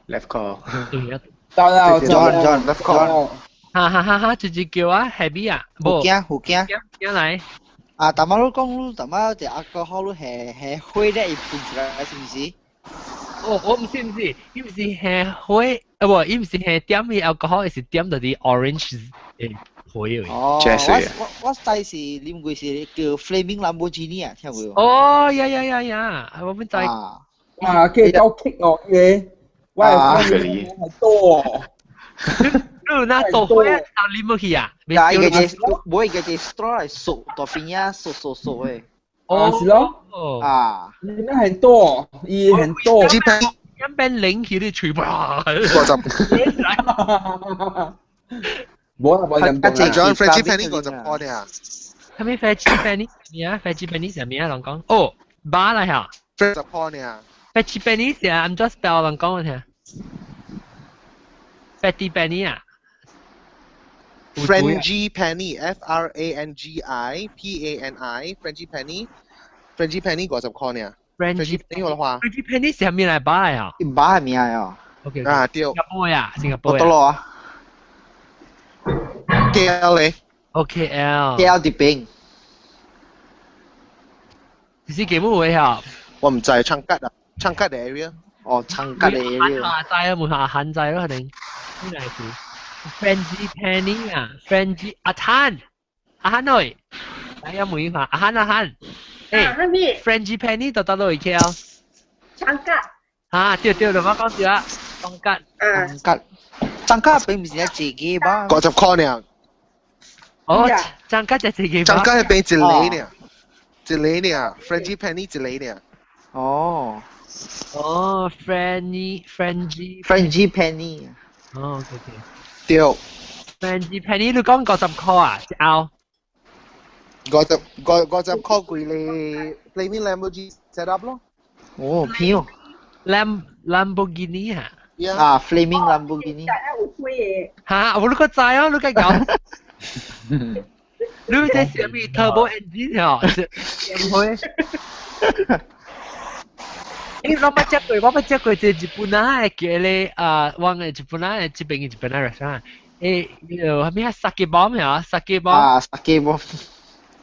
Left call. 對啊。到啦，John John John，哈哈哈哈，直接叫啊，Happy 啊，福建福建，驚來。啊，大媽你講你大媽隻 alcohol 係係火咧，會噴出來是毋是？哦，我唔是唔是，伊毋是係火，啊無，伊毋是係點嘅 alcohol，是點到啲 orange 誒火嘅。哦，我我知是啉過是叫 Flaming Lamborghini 啊，聽過？哦，呀呀呀呀，我們知。啊，可以高 kick 哦，耶！我係係多。你那做火啊？啉落去啊？啊，伊個隻，無伊個隻 straw 來掃大邊啊，掃掃掃的。哦，是咯。啊，你那很多，伊很多。一邊拎起你嘴巴。五十。無啦，無咁多。 John Frangipani 50塊呢？係咪 Frangipani 咩啊？Frangipani 係咩啊？人講哦，巴嚟嚇。 50塊呢？ Frangipani 是啊，I'm just spell 人講我聽。Frangipani 啊。 Frangipani F R A N G I P A N I Frangipani Frangipani 50塊呢？Frangipani 我的話 Frangipani 是係咩嚟巴啊？巴係咩啊？ OK 啊對。新加坡啊，新加坡。我得咯啊。 KL 咧。 OKL。 KL 啲邊？是幾冇位啊？我唔知，長吉啊，長吉嘅 area。哦，長吉嘅 area。下制啊，冇下限制咯，肯定。呢嚟是 Frangipani 啊，Frangi 阿坦，阿漢女，大家冇話阿漢阿漢。誒，Frangipani 到到落去 KL。長吉。啊，對對，就我講對啊，長吉。長吉，長吉並唔是一自己吧？ 50塊呢？哦，長吉就自己。長吉係變一厘呢，一厘呢，Frangipani 一厘呢。哦。哦，Frangie Frangie Frangipani。哦，OK OK。對。 Frangipani 你講50塊啊？一甌。五十五五十塊貴咧，Flaming Lamborghini set up 咯。哦，偏哦。 Lamborghini 啊？啊，Flaming Lamborghini。嚇！我都個知啊，你計講。你這是咩 turbo engine 啊？唔會。誒，我捌食過，我捌食過這日本仔的叫咧啊，我嘅日本仔的這邊嘅日本仔 restaurant，誒，個咩啊？Sake bomb 啊，sake bomb。啊，sake bomb。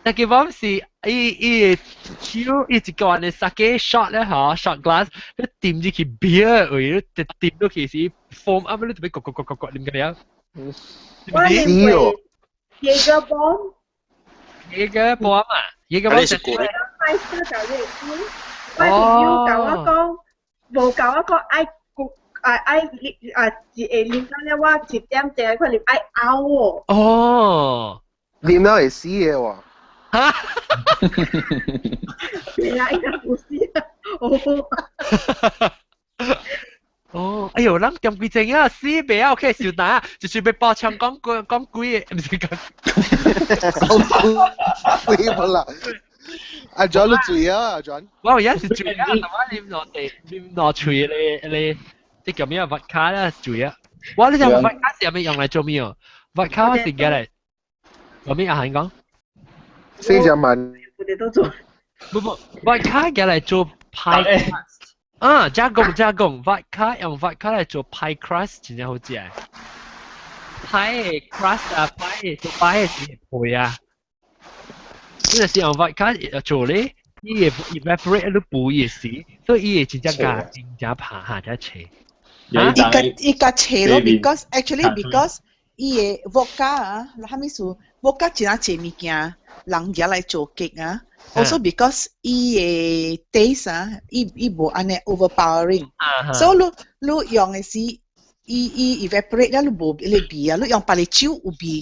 Sake bomb 是伊伊酒伊一罐的 sake shot 咧嗬，shot glass，你掂入去 beer 位，你掂落去是 foam up，你特別咕咕咕咕咕啉緊了。我啉過 Jager bomb。 Jager bomb 啊，Jager bomb 是過。麥斯就呢個。我朋友教我講，無教我講愛啊愛啊一會啉到了我一點鐘可能愛嘔哦。哦，啉了會死的喎。哈？係啊，應該不是啊。哦。哦，哎呦，咱點幾正啊，死袂啊，OK，小蛋啊，就是要包槍講鬼講鬼的，毋是講。講鬼無啦。阿 John 你醉啊，阿 John。我有時醉啊，同我啉落地啉落喙咧咧，這叫咩啊？伏卡啦，醉啊！我你知伏卡是咩用來做咩哦？伏卡我是嘅嚟，有咩阿恒講？四隻蚊。我哋都做。不不，伏卡嘅嚟做派。啊，加工加工，伏卡用伏卡嚟做 pie crust 真正好食。pie crust 啊，pie 做 pie 是配啊。呢個是用伏卡做咧，伊會 evaporate 你補伊時，所以伊會真正加真正拍下真斜。伊個伊個斜咯，because actually because 伊個 vodka 啊，啥物事 vodka 真係濟物件，人舉來做 cake 啊。Also because 伊個 taste 啊，伊伊無按呢 overpowering，所以你你用的是伊伊 evaporate 了，你無彼個味啊，你用別個酒有味，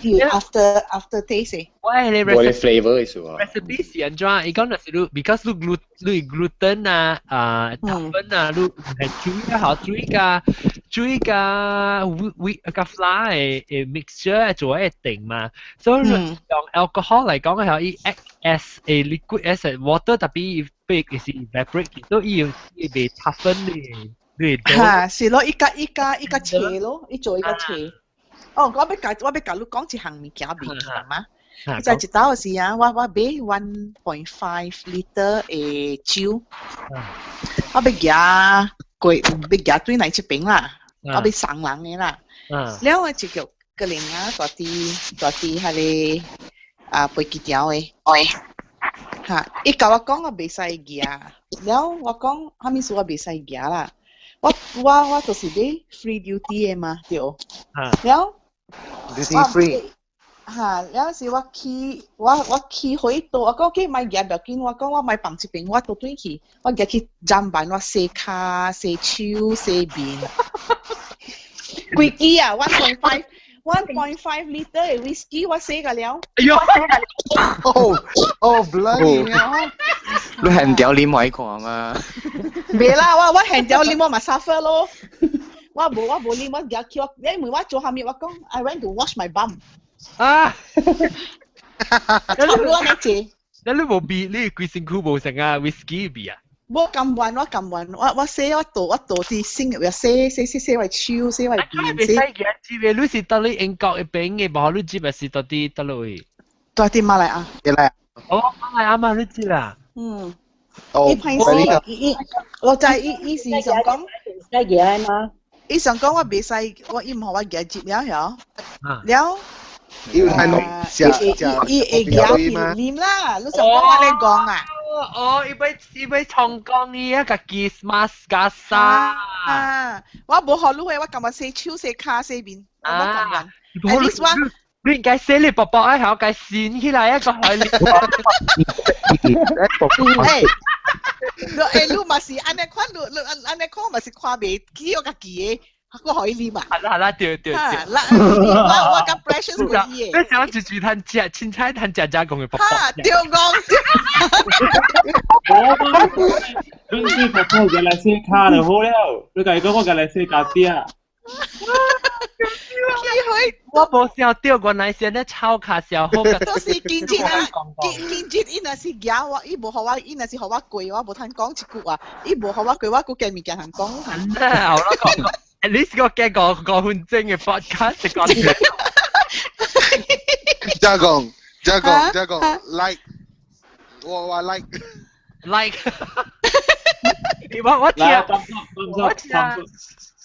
有有有 after taste。喂，你無 flavor 意思啊？recipe 是按怎？伊講就是你，because 你 glut 你 gluten 啊啊糖分啊，你係水啊，好水加水加 wheat 加 flour 的的 mixture 做會定嘛。所以用 alcohol 嚟講係伊 act as a liquid as a water，特別被是 evaporate，所以伊伊袂 toughen 你。嚇，是咯，伊個伊個伊個斜咯，伊做伊個斜。哦，我欲共我欲共你講一項物件未記嘛？就一道時啊，我我買 1.5 liter 的酒，我欲寄過欲寄轉來這邊啦，我欲送人的啦。了我就叫個人啊，蹛佇蹛佇彼个啊飛機場的。哈，伊共我講我袂使舉，了我講啥物事我袂使舉啦。我就是買 free duty 的嘛，對。了。 Duty free。哈，了時我去回倒，我講去莫舉無要緊，我講我莫放這邊，我倒轉去，我舉去砧板，我洗跤、洗手、洗面。規支啊，1.5 liter 的 whisky 我洗個了。哎喲！哦哦，bloody hell！你現條啉可以看嘛？袂啦，我現條啉我嘛 suffer 咯。我無啉，我舉去我，因為我做啥物，我講 I went to wash my bum。啊！差不多按呢濟。你無味，你規身軀無成啊，whisky 味啊？無甘願，我甘願，我洗我倒我倒佇身入洗洗洗洗我手，洗我面。袂使舉這個，你是佗咧英國一邊的，無你這個是佗佇佗位？佇佇馬來亞。來。哦，馬來亞嘛，你知啦。嗯。哦。伊歹勢，伊伊，我知伊伊是想講。使舉嗎？伊想講我袂使，我伊毋予我舉入了曉。了。伊有睇落食食伊會舉去啉啦，你想講我咧講啊？哦，伊欲創講伊啊，家己 mask 加衫。啊！我無予你的，我甘願洗手、洗跤、洗面，我甘願。At least 我，你應該洗你薄薄愛好，該掀起來一個海裡。欸，欸，你嘛是按呢款，你你按按呢款嘛是看袂起我家己的。我予伊啉啊！係啦係啦，對對對。啦，我較 precious 過伊的。你想住住趁食，凊彩趁食食講的薄薄。哈，對講。我，你是婆婆來洗跤就好了，你共伊講我共來洗跤底啊。我無想到原來是按呢抄卡小好。都是堅持啊，堅堅持伊若是舉我，伊無予我，伊若是予我過，我無通講一句話，伊無予我過，我閣加物件通講。好啦，講。At least 我驚5分鐘嘅 podcast 講。加講加講加講，like 我 like like。我聽我聽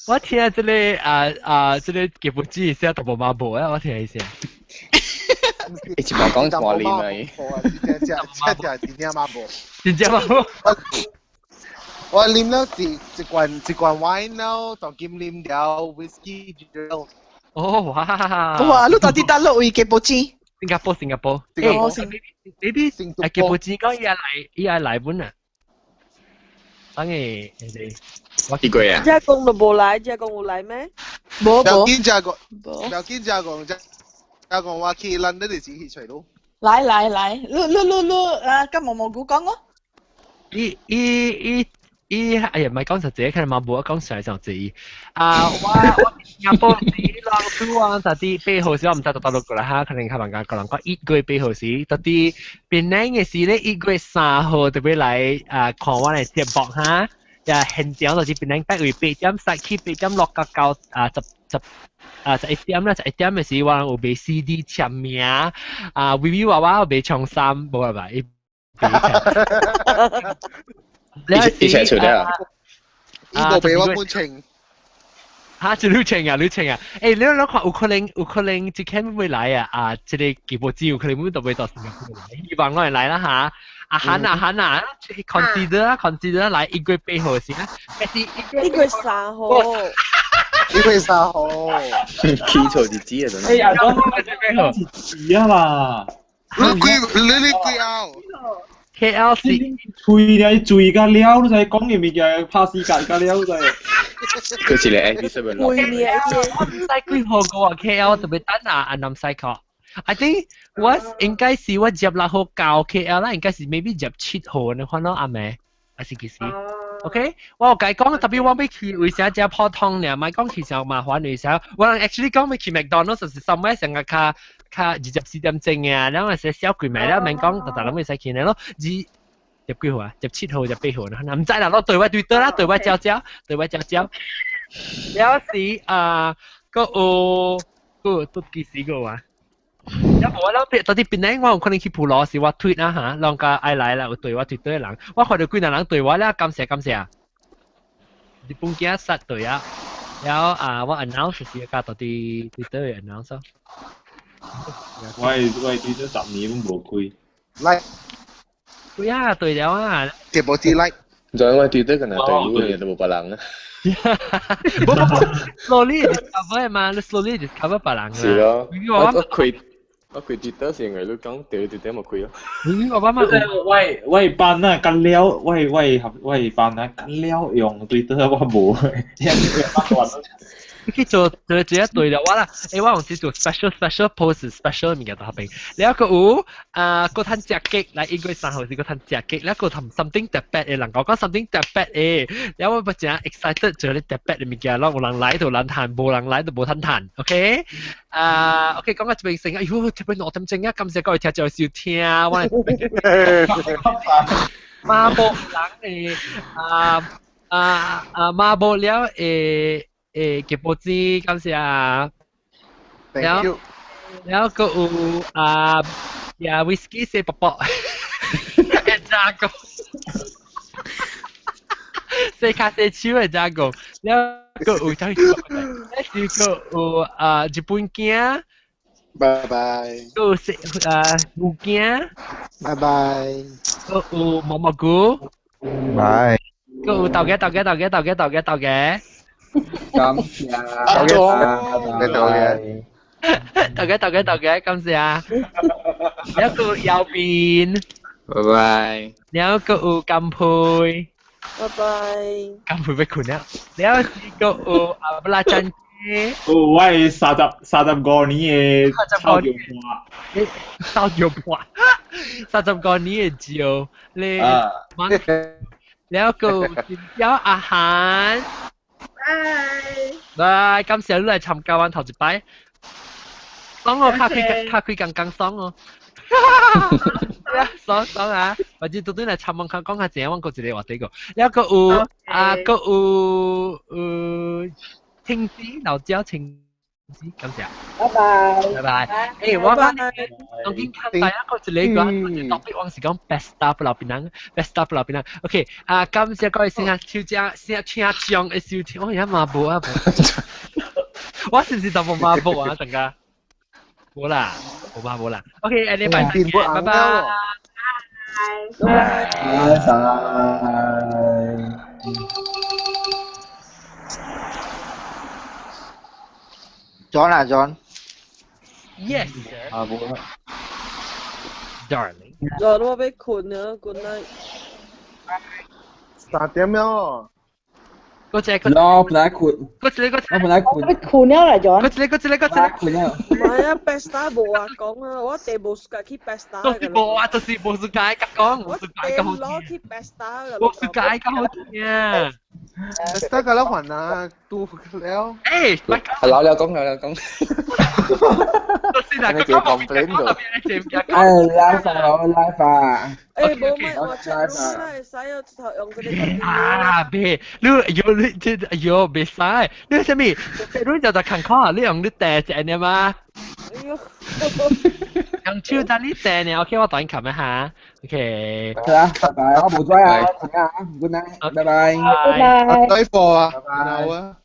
我聽這個啊啊這個劇本紙寫淡薄仔無啊，我聽一下。一直冇講話你咪。真正真正嘛無。真正嘛無。我啉了一罐 wine 了，當今啉了 whisky 了。哦哇！哇！你到底佗落位加坡錢？新加坡，新加坡。新加坡。 maybe 啊，加坡錢講伊也來，伊也來本啊。等下，我幾個啊？這講都無來，這講有來咩？無無。要緊這個，要緊這個，這這個我去蘭德的時去揣咯。來來來，你你你你啊，佮毛毛菇講哦。伊伊伊。伊哎呀，唔係講實際，可能嘛無講上上濟。啊，我新加坡時人拄啊，就佇8號時，我毋知到大陸過來哈，可能較慢個人講1月8號時，到佇檳城的時咧，1月3號特別來啊看我的節目哈。呀，現場就是檳城八位8點三起8點6到9啊十十啊11點啦，11點的時我人有賣 CD 簽名啊，微微娃娃有賣長衫，無啦吧？伊。一齊出了。伊無俾我本錢。哈，就你請啊，你請啊！欸，你諗看有可能，有可能這間會來啊！啊，這個直播機有可能會特別到新加坡來，希望我會來啦哈！啊喊啊喊啊，consider 啊 consider 來1月8號先啊，但是1月3號， 1月3號，記錯日子啊！真係。哎呀，講日子啊嘛。你幾你你幾號？ KL 是吹了醉甲了，你知講嘅物件拍死架甲了，知。佢是嚟 A 7咯。我唔知幾號個啊 KL 特別等啊，阿南西口。I think 我應該是我16號到 KL 啦，應該是 maybe 17號你看到阿妹，還是幾時？OK，我有共伊講，特別我欲去為啥食普通爾，莫講去上麻煩為啥？我人 actually 講欲去 McDonald's 是 somewhere 上個較較24點鐘啊，然後是小貴買了，免講，逐逐攏會使去呢咯。二十幾號啊？17號、18號呢？毋知啦，攞對我對對啦，對我照照，對我照照。了時啊，閣有閣有都幾時個啊？有無我諗，到底檳城我有可能去普羅時，我推啦嚇，人家愛來啦，有對我推對人，我看到幾個人對我了，感謝感謝。日本囝殺對啊！然後啊，我 announce 時間到啲 Twitter announce 咯。我係 Twitter 10年都無開。 Like。對啊，對了啊。結無啲 like。就因為 Twitter 可能對你都無別人啊。不不不，slowly discover 嘛，你 slowly discover 別人。是咯，我開 Twitter 是因為你講對 Twitter 冇開咯。我爸媽我係班啊，緊了，我係班啊，緊了用 Twitter 我無，因為班去做做做一對了我啦，誒我用是做 special special post special 物件都合併。你一個有啊，個趁食雞來1月3號是個趁食雞，你一個談 something 特別的人講講 something 特別的，然後我不真 excited 做你特別的物件，咯有人來就人談，無人來就無趁談，OK？啊，OK，講到這邊先，哎喲，這邊2點鐘啊，感謝各位聽眾收聽，我馬無人的啊啊啊馬無了的。誒，結報紙，感謝啊。 Thank you。然後閣有啊，呀 whisky 四伯伯，一扎個，四卡四手的扎個，然後閣有啥物？一是閣有啊日本囝，拜拜。閣有四啊牛囝，拜拜。閣有蘑蘑菇，拜。閣有豆嘅豆嘅豆嘅豆嘅豆嘅豆嘅。感謝，豆嘅，豆嘅，豆嘅，豆嘅，感謝啊！一個右邊，拜拜。然後個有金配，拜拜。金配欲困了，然後是個有阿布拉珍雞。哦，我係35年的臭尿盤，臭尿盤，35年的酒，你，然後個有阿韓。拜，感謝你來參加阮頭一擺，爽哦，卡開卡開剛剛爽哦，爽爽啊！或者拄拄來參問較講較濟，阮閣一個話題個，了閣有啊，閣有有青子老椒青子，感謝。拜拜。拜拜。誒，我講當今看大家閣一個特別，我是講 best star 不老檳榔，best star 不老檳榔。OK，啊，感謝各位先生，收聽先聽將的收聽，我而家嘛無啊無。我是唔是就無嘛無啊？陣間。無啦，無嘛無啦。OK，下禮拜再見，拜拜。拜拜。 John 啊 John。 Yes. 啊無啦。 Darling。 John 我欲睏啊，Good night。 3點了。嗰隻我本來睏。嗰隻嗰隻。我本來睏。我欲睏了啦，John。嗰隻嗰隻嗰隻。睏了。唔係啊，Pesta 無話講啊，我地無暑假去 Pesta 就是無啊，就是無暑假甲講，無暑假較好聽。攞去 Pesta 無暑假較好聽啊。 Pesta 較了煩啊，拄了。誒，老了講，老了講。就是啦，佢 complain 到。哎，live 啊，我 live 啊。誒，無咪我 chat room 啦，會使啊，頭用這個。啊，別，你喲你這喲袂使，你啥物？你就就看看，你用你掟一下嘛？哎喲。用手等你掟呢，OK，我等你撳一下，OK。好啦，拜拜，我無做啊，困啊，Good night，拜拜。拜拜。對貨啊，拜拜。